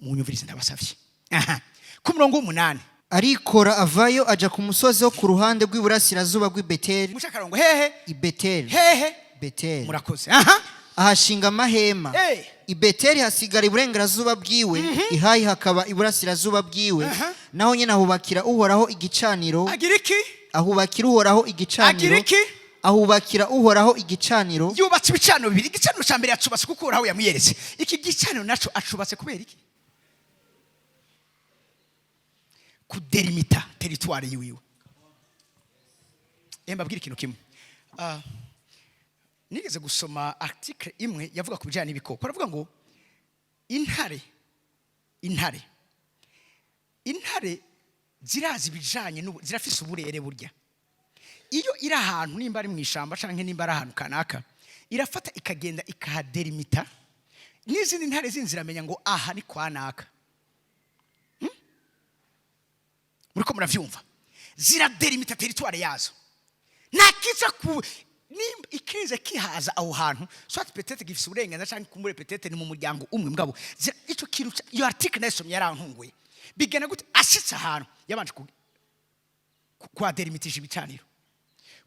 Munyumvirize, ndabasavye. Aha ku murongo w'8. Arikora avayo aja ku musozi wo ku ruhande rw'iburasirazuba rw'i Beteli. Muce akarongo hehe? I Beteli. Hehe? Beteli. Murakoze. Aha. Ahashinga amahema. I Beteli hasigara iburengerazuba bwiwe, ihayi hakaba iburasirazuba bwiwe. Naho nyine ahubakira Uhoraho igicaniro. Agira iki? Ahubakira Uhoraho igicaniro. Agira iki? Ahubakira Uhoraho igicaniro. Yubatse ibicaniro bibiri. Igicaniro cya mbere yacubatse kuko Uhoraho yamwiyeretse. Iki gicaniro naco acubatse kubera iki? Kudelimita territoire yiwiwe. Mbabwire ikintu kimwe. Nigeze gusoma article imwe yavuga ku bijyanye n'ibikoko. Baravuga ngo intare Intare, intare zirazi ibijanye zirafise uburere. Burya iyo iri ahantu, nimba ari mu ishamba canke nimba ari ahantu kanaka, irafata ikagenda ikahaderimita, n'izindi ntare zindi ziramenya ngo aha ni kwa naka. Muriko muravyumva? Ziraderimita territoire yazo, nta kiza ku nimba ikize kihaza aho hantu, soit peut-être gifise uburenganzira canke kumbure peut-être ni mu muryango umwe. Mugabo ico kintu iyo article nayisomye yarantunguye. Bigenda gute? Ashitse ahantu yabanje kuhaderimitisha ibicaniro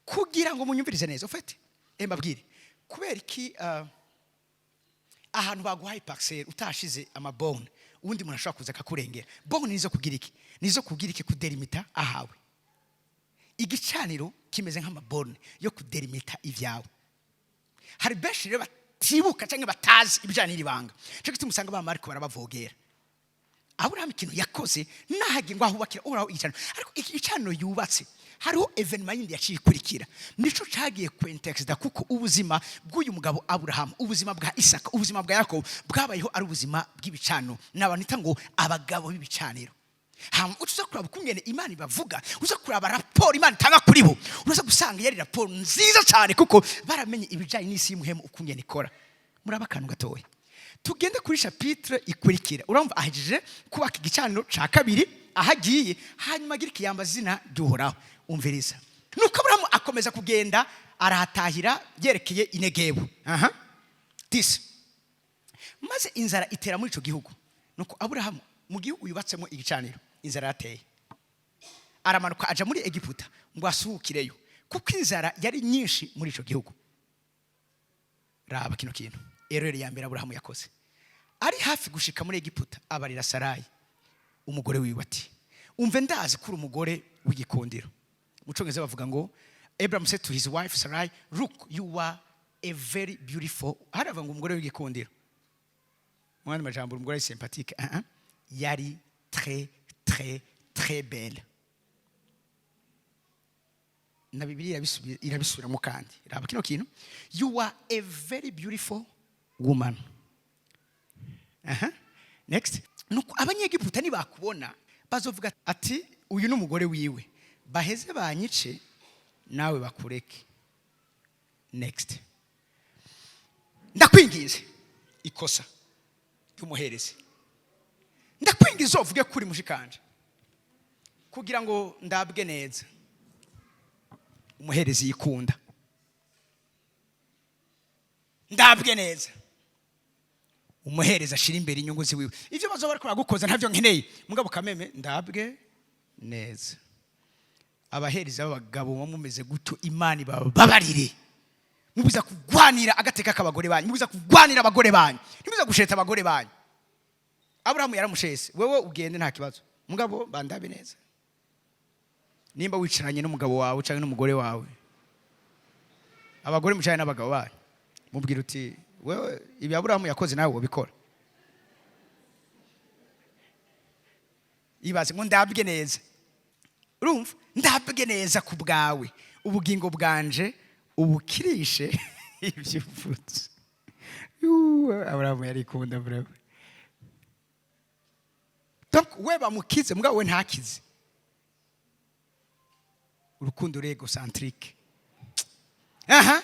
kugira ngo munyumvirize neza. Ufite mbabwire kubera iki ahantu baguhaye parcelle utashize ama bornes, uwundi muntu ashobora kuza akakurengera. Bornes nizo kugira iki? Nizo kugira iki? Kuderimita ahawe. Igicaniro kimeze nk'ama bornes yo kuderimita ibyawe. Hari benshi rero batibuka cyangwa batazi ibijyanye n'iri banga, cyo gituma usanga ba Mariko barabavogera. Aburahamu ikintu yakoze, nahagiye ngo ahubakira Uhoraho igicaniro. Ariko iki gicaniro yubatse, hariho événement yindi yaciye ikurikira, nico cagiye kwentexida, kuko ubuzima bw'uyu mugabo Aburahamu, ubuzima bwa Isaka, ubuzima bwa Yakobo bwabayeho ari ubuzima bw'ibicaniro. Ni abantu nita ngo abagabo b'ibicaniro. Hama uca uza kuraba ukungene Imana ibavuga, uza kuraba raporo Imana itanga kuri bo, uraza gusanga yari raporo nziza cyane, kuko baramenye ibijyanye n'isi y'umuhemu ukungene ikora. Muraba akantu gatoya, tugende kuri chapitre ikurikira. Urumva ahejeje kubaka igicaniro ca kabiri aho agiye, hanyuma agira ikiyamba zina ry'Uhoraho. Umviriza, nuko Aburahamu akomeza kugenda, arahatahira yerekeye Inegebu. Aha tisi, maze inzara itera muri ico gihugu. Nuko Aburahamu, mu gihugu yubatsemo igicaniro, inzara yateye, aramanuka aja muri Egiputa ngo asuhukireyo, kuko inzara yari nyinshi muri ico gihugu. Raba kino kintu, erreur ya mbere Aburahamu yakoze: ari hafi gushika muri Egiputa, abarira Sarayi umugore wiwe ati: "Umve, ndazi ko uri umugore w'igikundiro." Mu Cyongereza bavuga ngo "Abraham said to his wife Sarai, look, you are a very beautiful." Haravuga ngo umugore w'igikundiro, mu yandi majambo umugore ari sympathique. Uh -uh. Yari très très très belle. Na Bibiliya irabisubiramo kandi. Raba kino kintu: "You are a very beautiful woman." Aha. Next. Nuko Abanyegiputa nibakubona bazovuga ati: 'Uyu ni umugore wiwe,' baheze banyice, nawe bakureke." Next. "Ndakwinginze," ikosa ry'umuherezi, "ndakwinginze uvuge kuri mushikanje kugira ngo ndabwe neza." Umuherezi yikunda, ndabwe neza. Umuhereza ashira imbere inyungu ziwiwe. Ivyo bazoba bariko baragukoza ntavyo nkeneye, mugabo kameme ndabwe neza. Abahereza b'abagabo muba mumeze gutyo, Imana ibababarire. Mubiza kugwanira agateka k'abagore banyu, mubiza kugwanira abagore banyu, ntimubiza gusheta abagore banyu. Aburahamu yaramushese: "Wewe ugende, nta kibazo, mugabo bandabe neza." Nimba wicaranye n'umugabo wawe cyangwa n'umugore wawe, abagore mucaranye n'abagabo banyu, mubwira uti: "Wewe, ibi Aburahamu yakoze nawe wobikora?" Ibaze ngo ndabwe neza. Urumva, ndabwe neza ku bwawe, ubugingo bwanje ubukirishe ibyo uvutse. Yuh, Aburahamu yarikunda vraiment. Donc we bamukize, mugabo we ntakize. Urukundo égocentrique. Aha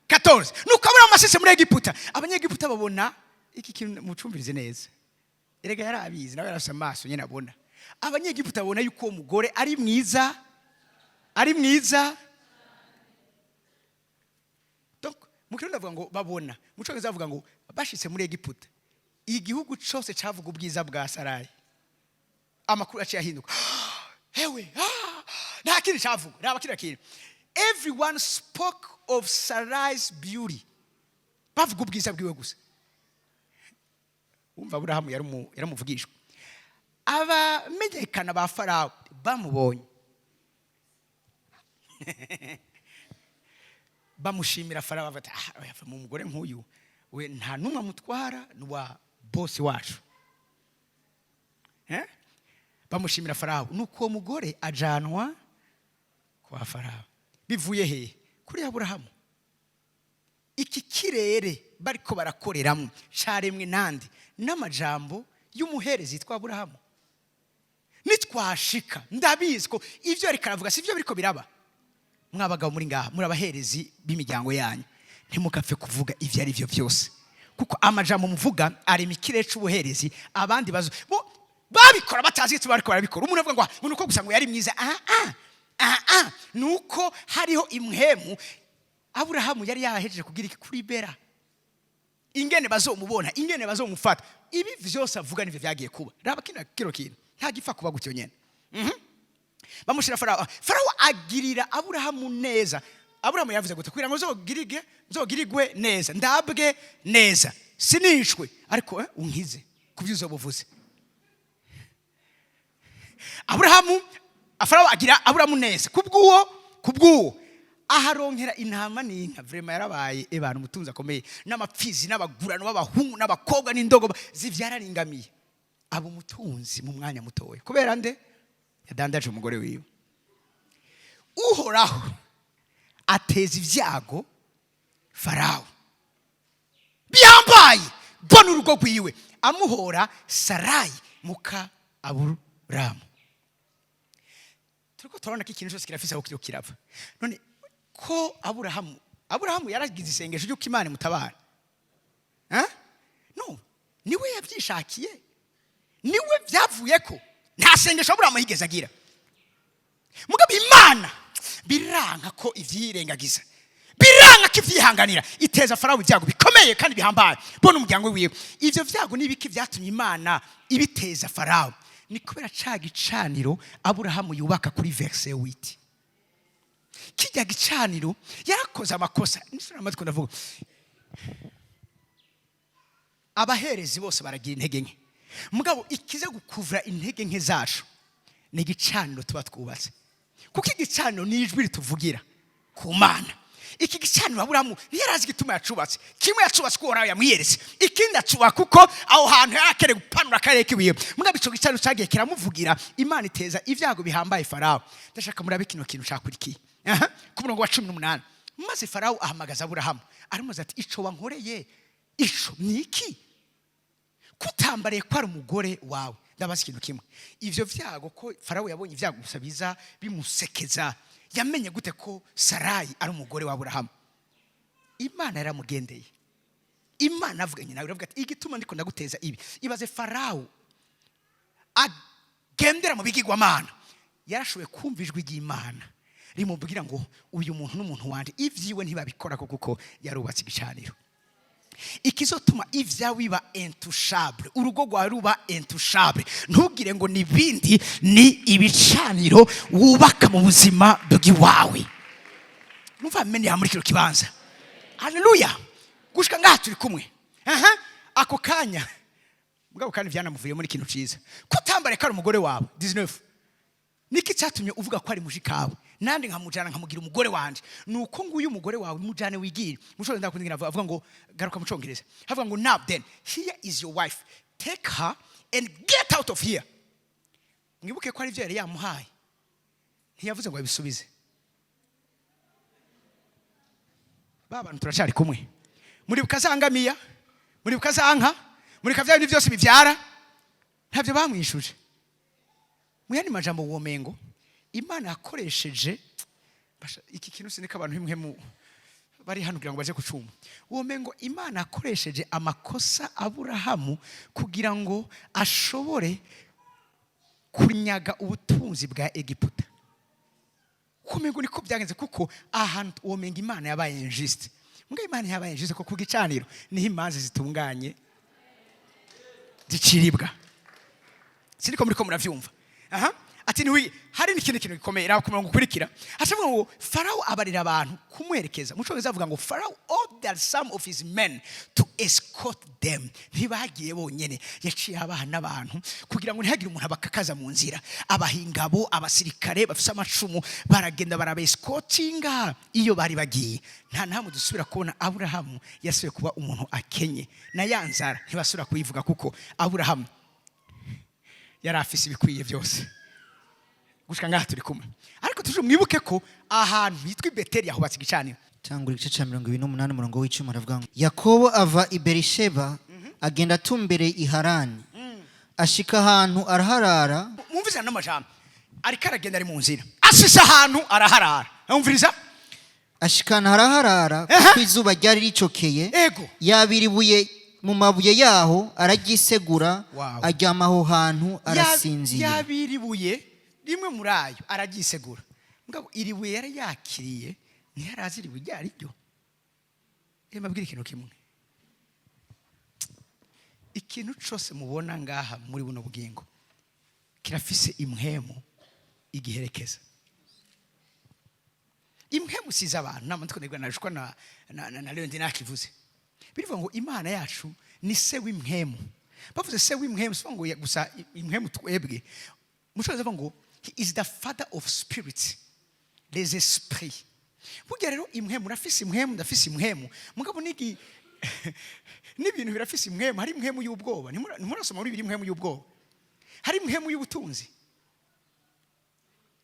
14: Nuko Aburahamu ashitse muri Egiputa, Abanyegiputa babona iki kintu. Mucumvirize neza. Erega yarabizi nawe, yarafise amaso nyine abona. Abanyegiputa babona yuko uwo mugore ari mwiza, ari mwiza. Donc mu Kirundi bavuga ngo babona, mu Cyongereza bavuga ngo bashitse muri Egiputa, igihugu cose cavuga ubwiza bwa Sarayi. Amakuru aciye ahinduka. Hewe, nta kindi cavuga. Raba kiriya kintu: "Everyone spoke of Sarai's beauty." Bavuga ubwiza bwiwe gusa. Wumva, Aburahamu yaramuvugishwa. Abamenyekana ba Farawo bamubonye bamushimira Farawo, bavuga ati: "Ah, oya, mu mugore nk'uyu we nta n'umwe amutwara, ni wa bosi wacu." Eh? Bamushimira Farawo. Nuko uwo mugore ajanwa kwa Farawo. Bivuye hehe? Kuri Aburahamu. Iki kirere bariko barakoreramo caremwe nande? N'amajambo y'umugabo. Y'umuherezi yitwa Aburahamu. Nitwashika, ndabizi ko ibyo ariko aravuga si byo biriko biraba. Mwabagabo muri ngaha, muri abaherezi b'imiryango yanyu, ntimugapfe kuvuga ibyo ari byo byose, kuko amajambo muvuga arema ikirere c'ubuherezi. Abandi bazo bo babikora batazi icyo bariko barabikora. Umuntu avuga ngo: "Ah, ngo nuko gusa ngo yari mwiza." Ah ah ah ah, nuko hariho imhemu. Aburahamu yari yahejeje kugira iki kuri bera, ingene bazomubona, ingene bazomufata. Ibi vyose avuga nivyo vyagiye kuba. Raba kino kintu, nta gipfa kuba gutyo nyene. Bamushira Farawo. Farawo agirira Aburahamu neza. Aburahamu yavuze gute? Kugira ngo nzogirigwe neza, ndabwe neza, sinishwe, ariko unkize ku byo uzoba uvuze. Aburahamu, Farawo agira Aburahamu neza kubw'uwo aharonkera intama n'inka. Vraiment yarabaye ebana umutunzi akomeye, n'amapfizi n'abagurano b'abahungu n'abakobwa n'indogoba zivyara n'ingamiye. Aba umutunzi mu mwanya mutoya. Kubera nde? Yadandaje umugore wiwe. Uhoraho ateza ibyago Farawo bihambaye, bona urugo rwiwe, amuhora Sarayi muka Aburamu. Turiko turabona ko ikintu cyose kirafise aho kiriko kirava. None ko Aburahamu yaragize isengesho ry'uko Imana imutabara? Eh? No niwe yabyishakiye, niwe byavuye ko nta sengesho Aburahamu yigeze agira. Mugabo Imana biranka ko ivyirengagiza, biranka ko ivyihanganira, iteza Farawo ibyago bikomeye kandi bihambaye, bona umuryango wiwe. Ivyo vyago n'ibiki vyatumye Imana ibiteza Farawo? Ni kubera ca gicaniro Aburahamu yubaka kuri verset 8. Kijya gicaniro, yarakoze amakosa. Nisura amatwi, ndavuga, abaherezi bose baragira intege nke. Mugabo ikiza gukuvura intege nke zacu ni igicaniro tuba twubatse, kuko igicaniro ni ijwi rituvugira ku Mana. Iki gicaniro Aburahamu ntiyarazi igituma yacubatse. Kimwe yacubatse kuko Uhoraho yamwiyeretse, ikindi acuba kuko aho hantu yari akeneye gupanura akarere k'ibuye. Mugabo ico gicaniro cyagiye kiramuvugira, Imana iteza ibyago bihambaye Farawo. Ndashaka murabe kino kintu cakurikiye. Aha, ku murongo wa 18: maze Farawo ahamagaza Aburahamu, aramubaza ati: "Ico wankoreye ico ni iki, kutambariye ko ari umugore wawe?" Ndabaza ikintu kimwe: ivyo vyago, ko Farawo yabonye ibyago gusa biza bimusekeza, yamenye gute ko Sarayi ari umugore wa Aburahamu? Imana yaramugendeye, Imana avuganye nawe, iravuga ati: "Igituma ndiko ndaguteza ibi." Ibaze, Farawo agendera mu bigirwamana yarashoboye kumva ijwi ry'Imana rimubwira ngo: "Uyu muntu n'umuntu wanje, ibyiwe ntibabikora," kuko yarubatse igicaniro. Ikizotuma ibyawe biba intouchable, urugo rwawe ruba intouchable, ntugire ngo ni ibindi, ni ibicaniro wubaka mu buzima bw'iwawe. Numva amenye muri kino kibanza. Haleluya! Gushika ngaha turi kumwe? Aha, ako kanya mugabo kandi byanamuvuye muri kintu ciza. Kutambare ko ari umugore wawe. 19: niki cyatumye uvuga ko ari mushikawe, nandi nkamujana nkamugira umugore wanje? Nuko nguyu umugore wawe, mujane wigire. Mushobora ndakundingira avuga ngo, garuka mu Congereza, havuga ngo: "Now then, here is your wife, take her and get out of here." Mwibuke ko ari byo yari yamuhaye, ntiyavuze ngo abisubize. Ba bantu turacari kumwe? Muribuka za ngamiya, muribuka za nka, muribuka bya bintu byose bibyara? Ntabyo bamwishuje. Mu yandi majambo, womengo Imana yakoresheje iki kintu, siniko abantu bimwe mu bari hano kugira ngo baje kucuma. Womengo Imana yakoresheje amakosa Aburahamu kugira ngo ashobore kunyaga ubutunzi bwa Egiputa. Kumengo niko byagenze, kuko ahantu womenga Imana yabaye injuste. Mbwa Imana yabaye injuste, ko ku gicaniro niho imanza zitunganye ziciribwa. Siniko muriko muravyumva? Aha, ati niwi hari n'ikindi kintu gikomeye. Raba ku murongo ukurikira, acavuga ngo Farawo abarira abantu kumuherekeza. Mu Cyongereza avuga ngo: "Farawo ordered some of his men to escort them." Ntibagiye bonyene, yaciye abaha n'abantu kugira ngo ntihagire umuntu abakakaza mu nzira. Abaha ingabo, abasirikare bafise amacumu, baragenda barabesikotinga iyo bari bagiye. Nta nahamwe dusubira kubona Aburahamu yasubiye kuba umuntu akenye, na ya nzara ntibasubira kuyivuga, kuko Aburahamu yari afise ibikwiye byose. Gushika ngaha turi kumwe? Ariko tuje mwibuke ko ahantu hitwa i Beteli yahubatse igicaniro. Tangura igice cya 28, umurongo w'10, aravuga ngo: Yakobo ava i Berisheba, agenda atumbereye i Harani. Ashika ahantu araharara. Mwumviriza n'amajambo, ariko aragenda, ari mu nzira, ashitse ahantu araharara. Mwumviriza. Ashikana araharara, kuko izuba ryari ricokeye. Yabira ibuye mu mabuye yaho, araryisegura, aryama aho hantu, arasinzira. Yabira ibuye rimwe muri ayo, araryisegura. Mugabo iri buye yari yakiriye, ntiyarazi iri buye iryo ari ryo. Reka mbabwire ikintu kimwe: ikintu cyose mubona ngaha muri buno bugingo kirafise impwemu igiherekeza. Impwemu siza abantu nama ndiko najwa na Leon nakivuze. Birivuga ngo Imana yacu ni se w'impwemu. Bavuze se w'impwemu, si ngo gusa impwemu twebwe mushobora kuvuga ngo he is the father of spirits, les esprits. Burya rero impwemu, urafise impwemu, ndafise impwemu, mugabo nigi n'ibintu birafise impwemu. Hari impwemu y'ubwoba. Ntimurasoma muri bibiri impwemu y'ubwoba? Hari impwemu y'ubutunzi,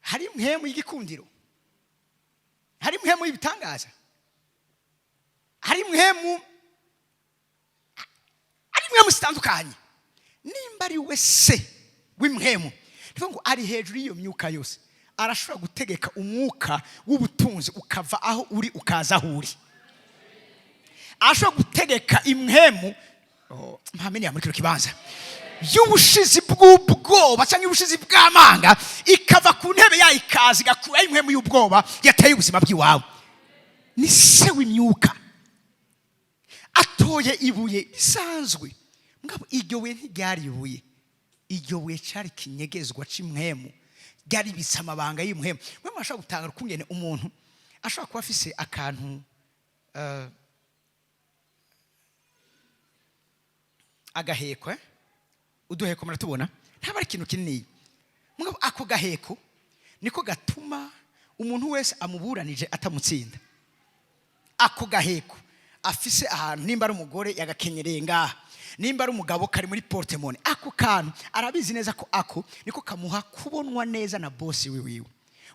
hari impwemu y'igikundiro, hari impwemu y'ibitangaza, hari impwemu zitandukanye. Nimba ari we se w'impwemu, ni ngo ari hejuru y'iyo myuka yose, arashobora gutegeka umwuka w'ubutunzi ukava aho uri ukaza aho uri. Arashobora gutegeka impwemu. Oh, mpamenya muri kino kibanza y'ubushizi bw'ubwoba cyangwa y'ubushizi bw'amanga, ikava ku ntebe yayo ikaza igakuraho impwemu y'ubwoba yateye ubuzima bw'iwawe. Ni se w'imyuka. Atoye ibuye risanzwe, mugabo iryo buye ntiryari ibuye, iryo buye cyari ikinyegezwa c'imwemu, ryari ribitse amabanga y'imwemu. Mwe mwashobora gutanga ukungene umuntu ashobora kuba afise akantu, agaheko, eh? Uduheko muratubona, ntaba ari ikintu kinini, mugabo ako gaheko niko gatuma umuntu wese amuburanije atamutsinda. Ako gaheko afise ahantu, nimba ari umugore yagakenyereye ngaha, nimba ari umugabo kari muri porte-monnaie, ako kantu arabizi neza ko ako niko kamuha kubonwa neza na bosi wiwiwe.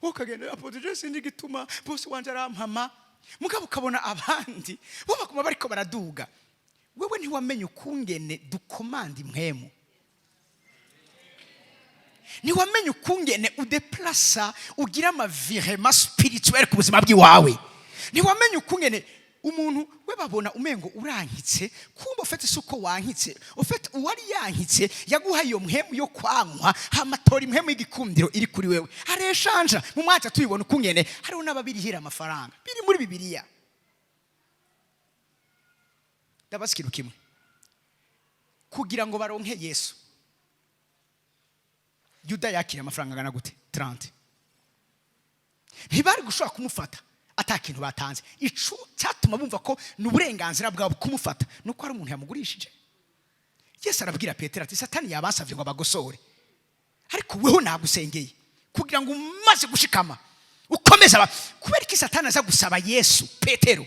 Wowe ukagenda apote, je sinzi igituma bosi wanje arampama, mugabo ukabona abandi bo baguma bariko baraduga. Wewe ntiwamenye ukungene dukomanda impwemu, ntiwamenye ukungene udeplasa, ugira ama virements spirituels ku buzima bw'iwawe. Ntiwamenye ukungene umuntu we babona umengo urankitse, kumva ufite si uko wankitse, ufite uwari yankitse yaguha iyo mpwemu yo kwankwa, hamatora impwemu y'igikundiro iri kuri wewe areshanja. Mu mwanya tubibona ukungene hariho n'ababirihira amafaranga, biri muri Bibiliya. Ndabaza ikintu kimwe: kugira ngo baronke Yesu, Yuda yakiriye amafaranga angana gute? 30. Ntibari gushobora kumufata ata kintu batanze. Icu cyatuma bumva ko ni uburenganzira bwabo kumufata ni uko hari umuntu yamugurishije. Yesu arabwira Petero ati: "Satani yabasabye ngo abagosore, ariko weho nagusengeye kugira ngo umaze gushikama ukomeze." Aba kubera iki Satani aza gusaba Yesu Petero?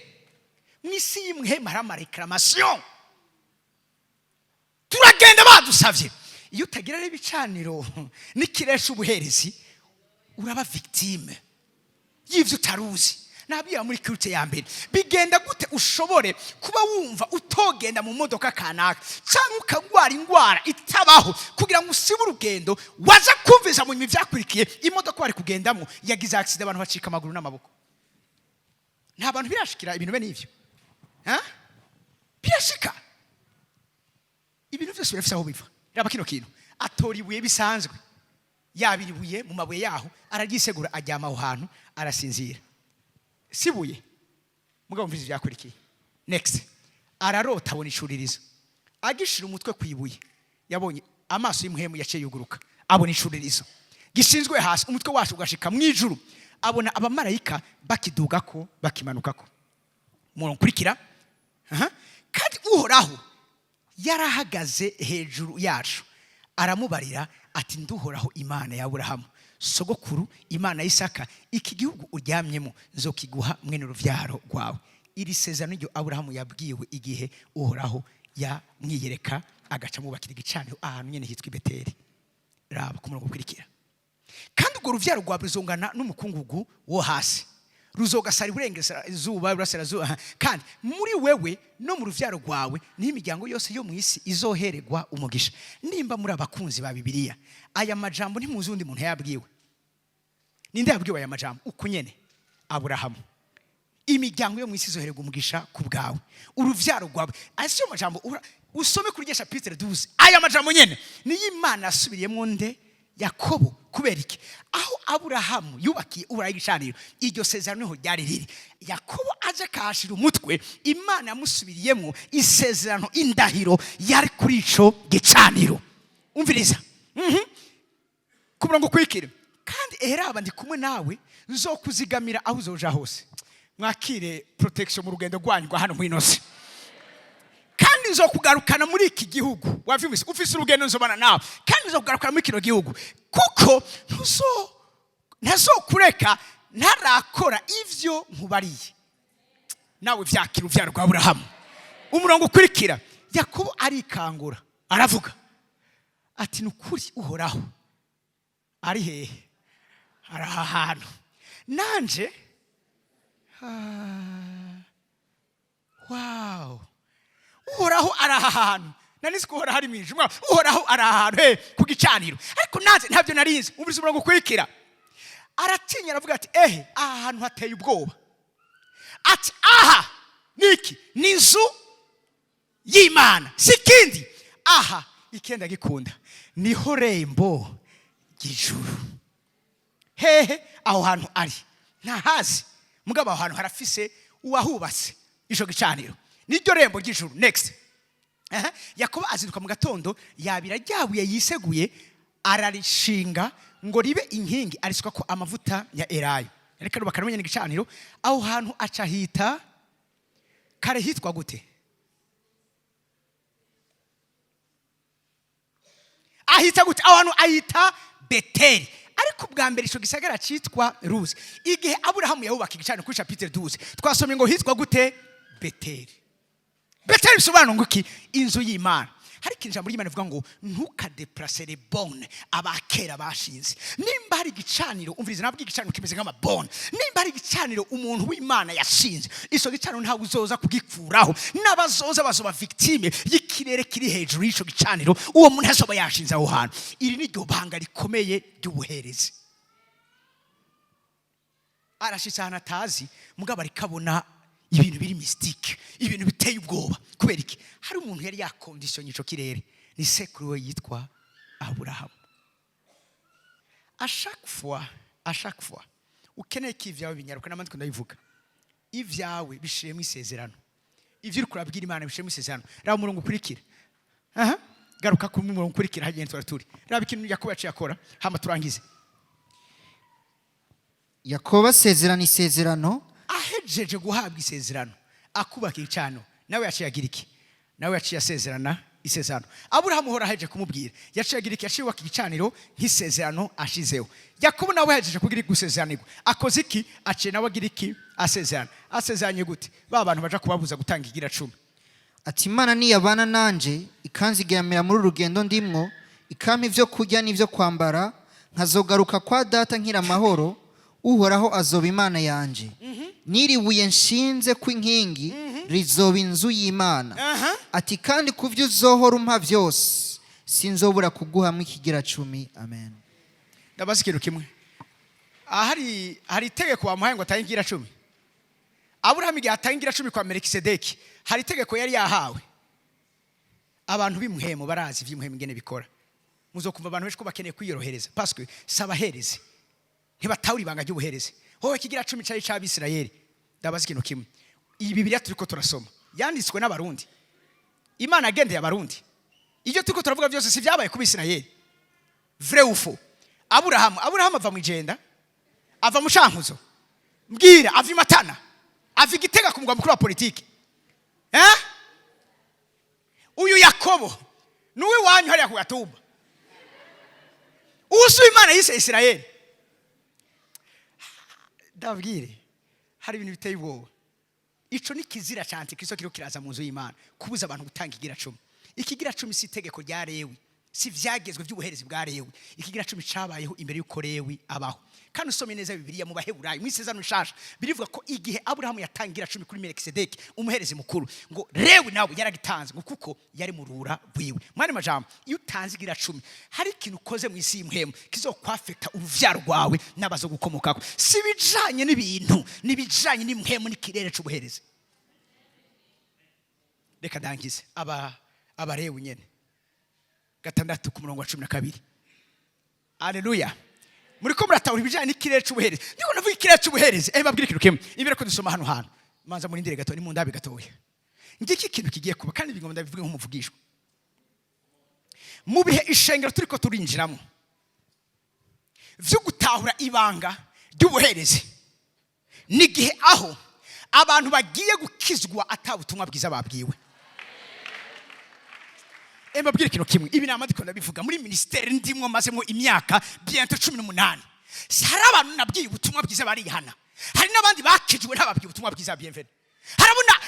Mu isi y'imwema hari ama réclamations, turagenda badusabye. Iyo utagira rero ibicaniro n'ikiresha ubuherezi, uraba victime y'ibyo utaruzi. Nabwira muri culte ya mbere, bigenda gute ushobore kuba wumva utogenda mu modoka kanaka, cyangwa ukagwara indwara itabaho kugira ngo usibe urugendo, waza kumviza mu nyuma ibyakurikiye, imodoka wari kugendamo yagize accident, abantu bacika amaguru n'amaboko? Nta bantu birashikira ibintu bene ivyo? Ha? Birashika. Ibintu byose birafise aho biva. Raba kino kintu: atora ibuye bisanzwe, yabira ibuye mu mabuye yaho, araryisegura, aryama aho hantu, arasinzira. Si ibuye, mugabo mvize ibyakurikiye. Next, ararota, abona icuririzo. Agishira umutwe ku ibuye, yabonye amaso y'umuhemu yaciye yuguruka, abona icuririzo gishinzwe hasi, umutwe wacu ugashika mu ijuru, abona abamarayika bakidugako, bakimanukako. Mukurikira. Aha. Kandi Uhoraho yarahagaze hejuru yacu, aramubarira ati: "Nduhoraho Imana ya Aburahamu sogokuru, Imana ya Isaka. Iki gihugu uryamyemo nzokiguha mwene uruvyaro rwawe." Iri sezerano ryo Aburahamu yabwiwe igihe Uhoraho yamwiyereka, agaca amwubakira igicaniro ahantu nyene hitwa i Beteli. Raba ku murongo ukurikira: "Kandi urwo ruvyaro rwawe ruzongana n'umukungugu wo hasi." Ruzogasara iburengerazuba, iburasirazuba, kandi muri wewe no mu ruvyaro rwawe niho imiryango yose yo mu isi izoheregwa umugisha. Nimba muri abakunzi ba Bibiliya, aya majambo ntimuzi undi muntu yabwiwe. Ninde yabwiwe aya majambo uku nyene? Aburahamu. Imiryango yo mu isi izohererwa umugisha ku bwawe, uruvyaro rwawe. Aya siyo majambo usome kuri rya chapitre 12. Aya majambo nyene niyo Imana yasubiriyemo nde? Yakobo. Kubera iki? Aho Aburahamu yubakiye Uhoraho igicaniro, iryo sezerano niho ryari riri. Yakobo aje akahashira umutwe, Imana yamusubiriyemo isezerano, indahiro yari kuri ico gicaniro. Umviriza. Ku murongo ukurikira: kandi eraba, ndi kumwe nawe, nzokuzigamira aho uzoja hose. Mwakire protection mu rugendo rwanyu rwa hano muri ino si. Kandi nzokugarukana muri iki gihugu. Wavyumvise? Ufise urugendo, nzobana nawe, kandi nzokugarukana muri kino gihugu, kuko ntazokureka ntarakora ivyo nkubariye. Nawe vyakira, uvyaro rwa Aburahamu. Umurongo ukurikira: Yakobo arikangura, aravuga ati: "Ni ukuri, Uhoraho ari hehe? Ari aha hantu, nanje." Ah, wow! Uhoraho ari aha hantu. Nari nzi ko Uhoraho ari mu ijuru. Uhoraho ari aha hantu he? Ku gicaniro. Ariko nanjye ntabyo narinzi. Umvise umurongo ukurikira: aratinya, aravuga ati: "Ehe, aha hantu hateye ubwoba." Ati: "Aha niki? Ni inzu y'Imana, si ikindi. Aha ikenda gikunda niho rembo ry'ijuru." Hehe? Aho hantu ari ntahazi, mugabo aho hantu harafise uwahubatse ico gicaniro, niryo rembo ry'ijuru. Next. Aha, Yakobo azinduka mu gatondo, yabira ryabuye yiseguye, ararishinga ngo ribe inkingi, arisuka ko amavuta ya elayo. Ariko arubaka namenye igicaniro. Aho hantu aca hita, kare hitwa gute? Ahita gute aho hantu? Ahita Beteli. Ariko ubwa mbere ico gisagara cyitwa Luzi. Igihe Aburahamu yawubaka igicaniro, kuri chapitre 12 twasomye ngo hitwa gute? Beteli. Beteli bisobanura ngo iki? Inzu y'Imana. Hari ikintu ijambo ry'Imana rivuga ngo ntukadeplace les bornes abakera bashinze. Nimba hari igicaniro, umviriza, nabwo igicaniro kimeze nk'ama bornes. Nimba hari igicaniro umuntu w'Imana yashinze, ico gicaniro ntabwo uzoza kugikuraho. N'abazoza bazoba victime y'ikirere kiri hejuru y'ico gicaniro uwo muntu azoba yashinze aho hantu. Iri ni ryo banga rikomeye ry'ubuherezi. Arashitse ahantu atazi, mugabo arikabona ibintu biri mystique, ibintu biteye ubwoba. Kubera iki? Hari umuntu yari yakondisiyonye ico kirere, ni sekuru we yitwa Aburahamu. À chaque fois, à chaque fois ukeneye ko ivyawe binyaruka, n'amandi ndabivuga, ivyawe bishiremo isezerano. Ivyo uriko urabwira Imana bishiremo isezerano. Raba umurongo ukurikira. Aha, garuka ku murongo ukurikira, hagenda twari turi. Raba ikintu Yakobo yaciye akora, hama turangize. Yakobo asezerana isezerano. Ahejeje guhabwa isezerano, akubaka icano, nawe yaciye agira iki? Nawe yaciye asezerana isezerano. Aburahamu uhora ahejeje kumubwira, yaciye agira iki? Yaciye yubaka igicaniro nk'isezerano ashizeho. Yakobo nawe ahejeje kugira gusezeranirwa, akoze iki? Aciye nawe agira iki? Asezerana. Asezeranye gute? Ba bantu baja kubabuza gutanga igira cumi. Ati: "Imana niyabana nanje, ikanzigamira muri uru rugendo ndimwo, ikampa ibyo kurya n'ibyo kwambara, nkazogaruka kwa data nkira amahoro, Uhoraho azoba Imana yanje. N'iri buye nshinze kw'inkingi rizoba inzu y'Imana." Ati: "Kandi ku byo uzohora umpa byose, sinzobura kuguhamwo ikigira cumi." Amen. Ndabaza ikintu kimwe. Ahari hari itegeko bamuhaye ngo atange igira cumi? Aburahamu igihe atanga igira cumi kwa Melikisedeki, hari itegeko yari yahawe? Abantu b'imuhemu barazi iby'imuhemu ingene bikora. Muzokumva abantu benshi ko bakeneye kwiyorohereza, parce que si abaherezi, ntibatahura ibanga ry'ubuherezi. Wowe, kigira cumi cari c'Abisirayeli. Ndabaza ikintu kimwe: iyi Bibiliya turiko turasoma yanditswe n'Abarundi? Imana yagendeye Abarundi? Ibyo turiko turavuga byose si byabaye ku Bisirayeli? Vrai ou faux? Aburahamu ava mu Ijenda, ava mu Cankuzo, mbwira, ava i Matana, ava i Gitega ku mugwa mukuru wa politiki, eh? Uyu Yakobo ni uw'iwanyu hariya ku Gatumba. Uwusuye Imana yise Isirayeli. Ndababwire, hari ibintu biteye ubwoba. Ico ni kizira ca antikristo kiriko kiraza mu nzu y'Imana, kubuza abantu gutanga igira cumi. Ikigira cumi si itegeko rya Lewi. Si ivyagezwe by'ubuherezi bwa Lewi. Ikigira cumi cabayeho imbere y'uko Lewi abaho. Kandi usome neza Bibiliya mu Baheburayo, mu Isezerano Rishasha, birivuga ko igihe Aburahamu yatangira cumi kuri Melikisedeki umuherezi mukuru, ngo Lewi nawe yaragitanze, ngo kuko yari mu rura rwiwe. Mwari majambo, iyo utanze igira cumi, hari ikintu ukoze mu isi y'impwemu kizokwafekta uruvyaro rwawe n'abazo gukomokako. Si ibijanye n'ibintu, n'ibijanye n'impwemu n'ikirere c'ubuherezi. Reka ndangize. Aba Abalewi nyene, 6 ku murongo wa 12. Aleluya! Muriko muratahura ibijanye n'ikirere c'ubuherezi? Ndiko ndavuga ikirere c'ubuherezi. Babwire ikintu kimwe imbere ko dusoma hano hantu. Manza murindire gato, ni mu ndabe gatoya. Ngiki ikintu kigiye kuba, kandi bigomba ndabivuge nk'umuvugishwa. Mu bihe ishengero turiko turinjiramo vyo gutahura ibanga ry'ubuherezi, n'igihe aho abantu bagiye gukizwa ata butumwa bwiza babwiwe. Mbabwire ikintu kimwe, ibi nama ndiko ndabivuga muri ministère ndimwo, mazemo imyaka bientôt 18. Hari abantu nabwiye ubutumwa bwiza barihana, hari n'abandi bakijwe ntababwiye ubutumwa bwiza. Bienvenue.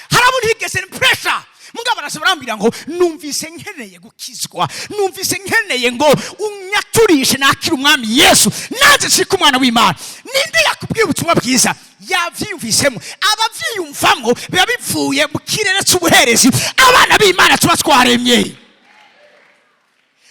Harabona higeze pressure, mugabo baraza barambwira ngo numvise nkeneye gukizwa, numvise nkeneye ngo unyaturishe nakira Umwami Yesu, nanjye nshike umwana w'Imana. Ninde yakubwiye ubutumwa bwiza? Yavyiyumvisemo. Abavyiyumvamo biba bivuye mu kirere c'ubuherezi abana b'Imana tuba twaremye.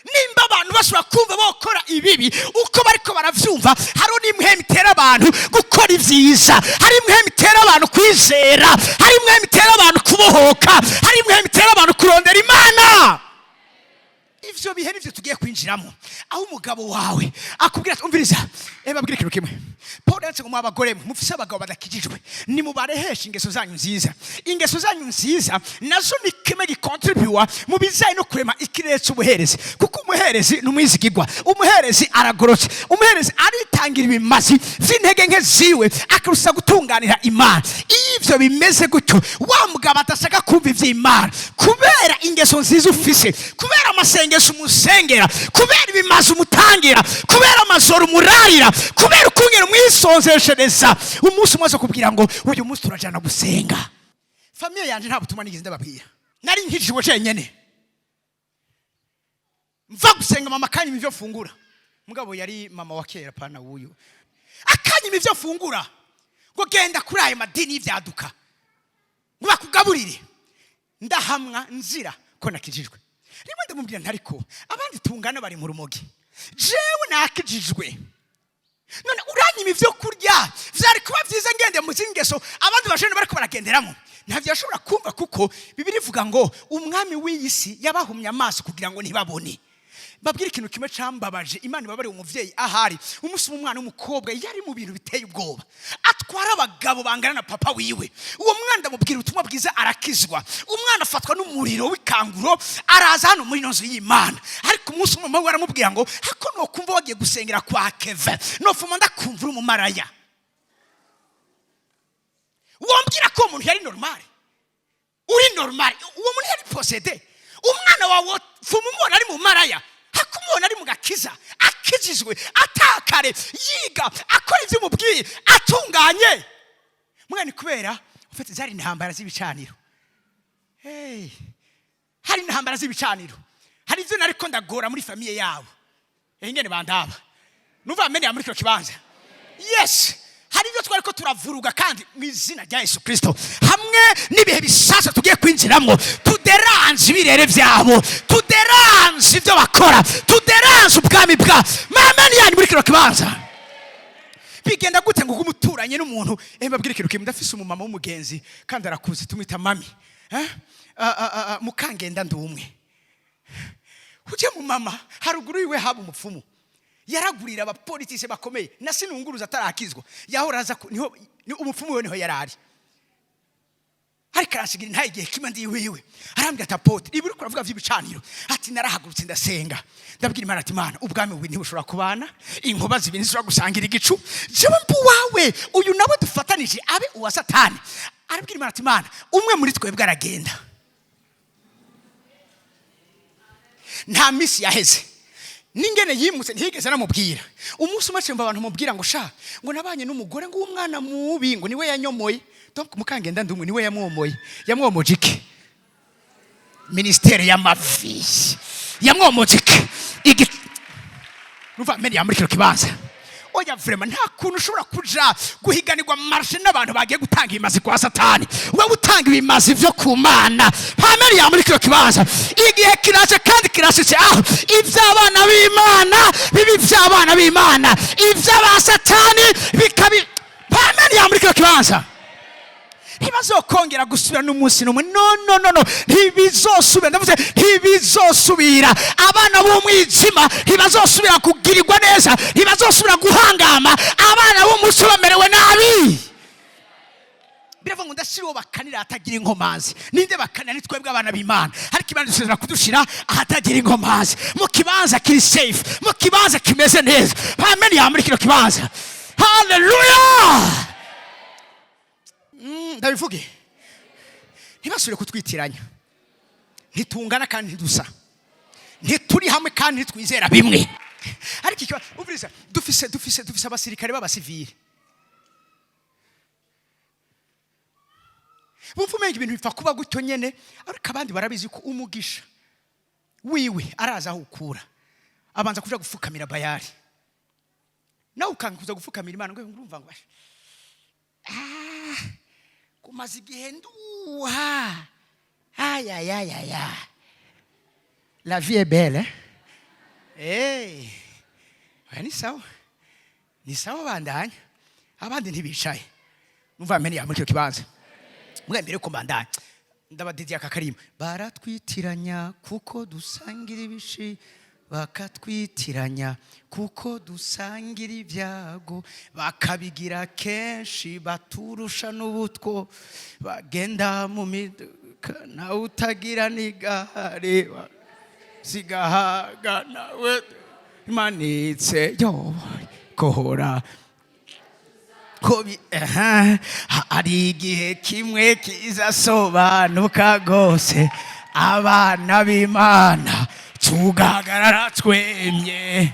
Nimba abantu bashobora kumva bokora ibibi uko bariko baravyumva, hariho n'impwemu itera abantu gukora ivyiza, hari impwemu itera abantu kwizera, hari impwemu itera abantu kubohoka, hari impwemu itera abantu kurondera Imana. Ivyo bihe nivyo tugiye kwinjiramo, aho umugabo wawe akubwira ati umviriza. Babwire ikintu kimwe. Paul yanditse ngo abagore mwe mufise abagabo badakijijwe, nimubareheshe ingeso zanyu nziza. Ingeso zanyu nziza nazo ni kimwe gikontribuwa mu bijanye no kurema ikirere c'ubuherezi, kuko umuherezi ni umwizigirwa, umuherezi aragorotse, umuherezi aritangira ibimazi vy'intege nke ziwe, akarusa gutunganira Imana. Iyo ivyo bimeze gutyo, wa mugabo adashaka kumva ivy'Imana, kubera ingeso nziza ufise, kubera amasengesho umusengera, kubera ibimazi umutangira, kubera amajoro umurarira, kubera ukungera umwisonzeshereza, umunsi umwe aza kubwira ngo uyu munsi turajana gusenga. Famille yanje nta butumwa nigeze ndababwira, nari nkijijwe jenyene. Mva gusenga, mama akanyima ivyo fungura. Mugabo yari mama wa kera, pana wuyu. Akanyima ivyo fungura ngo genda kuri ayo madini y'ivyaduka ngo bakugaburire. Ndahamwa nzira ko nakijijwe. Rimwe ndamubwira ntariko abandi tungana bari mu rumogi, jewe nakijijwe, none uranyima ivyo kurya. Vyari kuba vyiza ngende mu zindi ngeso abandi bajene bariko baragenderamo. Ntavyo yashobora kumva, kuko Bibiri ivuga ngo umwami w'iyi si yabahumye amaso kugira ngo ntibabone. Babwire ikintu kimwe cambabaje, Imana ibabariye umuvyeyi ahari. Umunsi umwe umwana w'umukobwa yari mu bintu biteye ubwoba, atwara abagabo bangana na papa wiwe. Uwo mwana ndamubwira ubutumwa bwiza, arakizwa. Umwana afatwa n'umuriro w'ikanguro, araza hano muri ino nzu y'Imana. Ariko umunsi umwe mama we aramubwira ngo hako nokumva wagiye gusengera kwa Keve, nofuma ndakumva uri umumaraya. Wombwira ko uwo muntu yari normal? Uri normal? Uwo muntu yari possédé. Umwana wawe fuma umubona ari mu maraya, hakumubona ari mu gakiza, akijijwe, atakare, yiga, akora ibyo umubwiye, atunganye. Mwana, kubera ufite zari intambara z'ibicaniro. Hey. Hari intambara z'ibicaniro, hari ibyo nariko ndagora muri famille yabo. Ingene bandaba numva bamenye muri kino kibanza. Yes, hari ibyo twari ko turavuruga, kandi mu izina rya Yesu Kirisito, hamwe n'ibihe bishasha tugiye kwinjiramo, tuderanze ibirere byabo, tuderanze ibyo bakora, tuderanze ubwami bwa mameni yanyu muri kino kibanza. Bigenda gute ngo umuturanye n'umuntu? Mbabwire ikintu kimwe. Ndafise umumama w'umugenzi kandi arakuze, tumwita mami. Eh? Ah, ah, ah, ah, mukangenda ndi umwe ujye mu mama haruguru yiwe haba umupfumu, yaragurira abapolitise bakomeye na sinunguruza atarakizwa. Yahora aza niho umupfumu we niho yarari, ariko arasigira nta igihe kimwe ndi iwiwe, arambwira ati apôtre, ibi uriko uravuga vy'ibicaniro, ati narahagurutse ndasenga, ndabwira Imana ati Imana, ubwami bubiri ntibushobora kubana, inkuba zibiri ntizishobora gusangira igicu. Jewe mbu wawe, uyu nawe dufatanije abe uwa Satani. Arabwira Imana ati Imana, umwe muri twebwe aragenda. Nta misi yaheze n'ingene yimutse ntiyigeze anamubwira. Umunsi umwe acemba abantu mubwira ngo sha, ngo nabanye n'umugore, ngo umwana mubi, ngo niwe yanyomoye. Donc mukangenda ndumwe niwe yamwomoye. Yamwomoje iki? Ministère y'amavi. Yamwomoje iki? Igi numva meni muri kino kibanza. Oya, vraiment, nta kuntu ushobora kuja guhiganirwa marché n'abantu bagiye gutanga ibimazi kwa Satani, wewe utanga ibimazi vyo ku Mana. Pameli ya muri kino kibanza, igihe kiraje kandi kirashitse aho ivy'abana b'Imana biba ivy'abana b'Imana, ivy'aba Satani bikabi. Pameli ya muri kino kibanza, ntibazokongera gusubira n'umunsi n'umwe. No, no, no, no, ntibizosubira. Ndavuze ntibizosubira. Abana b'umwijima ntibazosubira kugirirwa neza, ntibazosubira guhangama abana b'umuco bamerewe nabi. Biravuga ngo ndashira uwo bakanira ahatagira inkomanzi. Ninde bakanira? Ni twebwe abana b'Imana. Ariko Imana isezera kudushira ahatagira inkomanzi, mu kibanza kiri safe, mu kibanza kimeze neza. Amen ya muri kino kibanza. Haleluya. Ndabivuge, ntibasubire kutwitiranya. Ntitungana kandi ntidusa, ntituri hamwe kandi ntitwizera bimwe. Ariko umviriza, dufise abasirikare b'abasivili bumva umenga ibintu bipfa kuba gutyo nyene, ariko abandi barabizi ko umugisha wiwe araza aho ukura, abanza kuja gufukamira Bayari, nawe ukanga kuza gufukamira Imana. Ngo urumva ngo kumaze igihe nduha, ayayayaya, la vie est belle, hein? Hey. Oya, ni sawa, ni sawa, bandanya. Abandi ntibicaye. Numva amene ya muri icyo kibanza. Mbwa mbere yuko mbandanya, ndabadidiye aka karimbo: baratwitiranya kuko dusangira ibishi, bakatwitiranya kuko dusangira ibyago, bakabigira kenshi, baturusha n'ubutwo, bagenda mu miduka nawe utagira n'igare, sigahaga nawe imanitse yo kohora kobi. Aha, hari igihe kimwe kizasobanuka rwose, abana b'Imana tugahagarara twemye.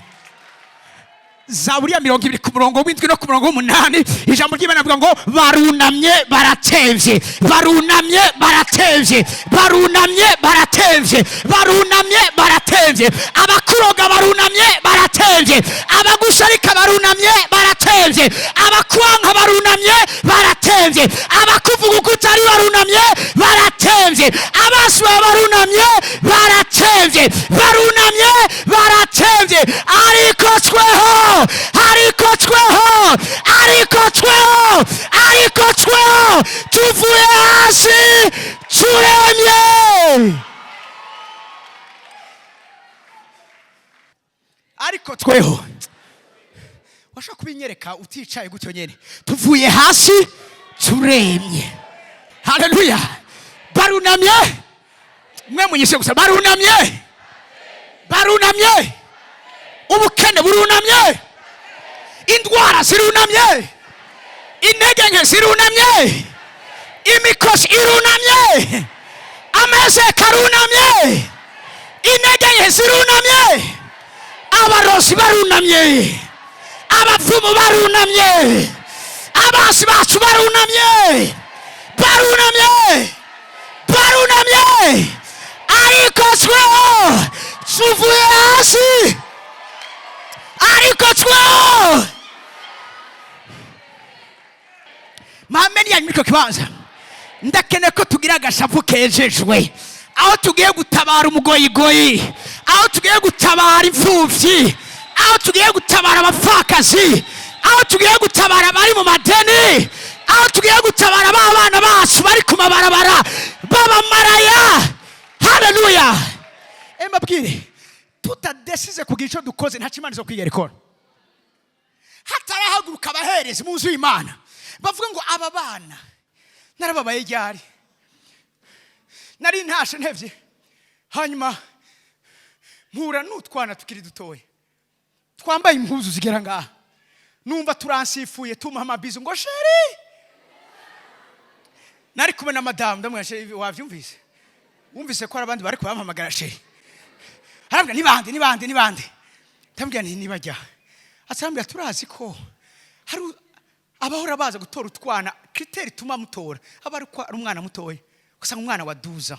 Zaburi ya 20 ku murongo w'7 no ku murongo w'8, ijambo ry'Imana rivuga ngo barunamye baratevye, barunamye baratevye, barunamye baratevye, barunamye baratevye. Abakuroga barunamye baratevye, abagusharika barunamye baratevye, abakwanka barunamye baratevye, abakuvuga uko utari barunamye baratevye, abansi bawe barunamye baratevye, barunamye baratevye. Ariko tweho, ariko tweho, ariko tweho, ariko tweho tuvuye hasi turemye. Ariko tweho, washobora kubinyereka uticaye gutyo nyene, tuvuye hasi turemye. Haleluya. Barunamye, mwe munyishe gusa, barunamye, barunamye. Ubukene burunamye, indwara zirunamye, intege nke zirunamye, imikosi irunamye, amezeka arunamye, intege nke zirunamye, abarozi barunamye, abapfumu barunamye, abansi bacu barunamye, barunamye, barunamye. Ariko tweho tuvuye hasi. Ariko tweho, mameni yanyu muri icyo kibanza, ndakeneye ko tugira agashavu kejejwe, aho tugiye gutabara umugoyigoyi, aho tugiye gutabara imfubyi, aho tugiye gutabara abapfakazi, aho tugiye gutabara abari mu madeni, aho tugiye gutabara ba bana bacu bari ku mabarabara b'abamaraya. Haleluya. Mbabwire, tutadesize kugira icyo dukoze, nta Imana izo kwigera ikora. Hatarahaguruka abaherezi mu nzu y'Imana bavuga ngo aba bana narababaye ryari, nari ntashe ntevye, hanyuma mpura n'utwana tukiri dutoya twambaye impuzu zigera ngaha, numva turansifuye, tumuha amabizu ngo chéri. Nari kumwe na madamu, ndamubwira: "Chéri, wavyumvise? Wumvise ko hari abandi bari kubampamagara chéri?" Arambwira: "Ni bande? Ni bande? Ni bande?" Ndamubwira nti: "Nibajya." Arambwira: "Turazi ko hari abahora baza gutora utwana. Critère ituma mutora aba ari uko ari umwana mutoya, ugasanga umwana wa 12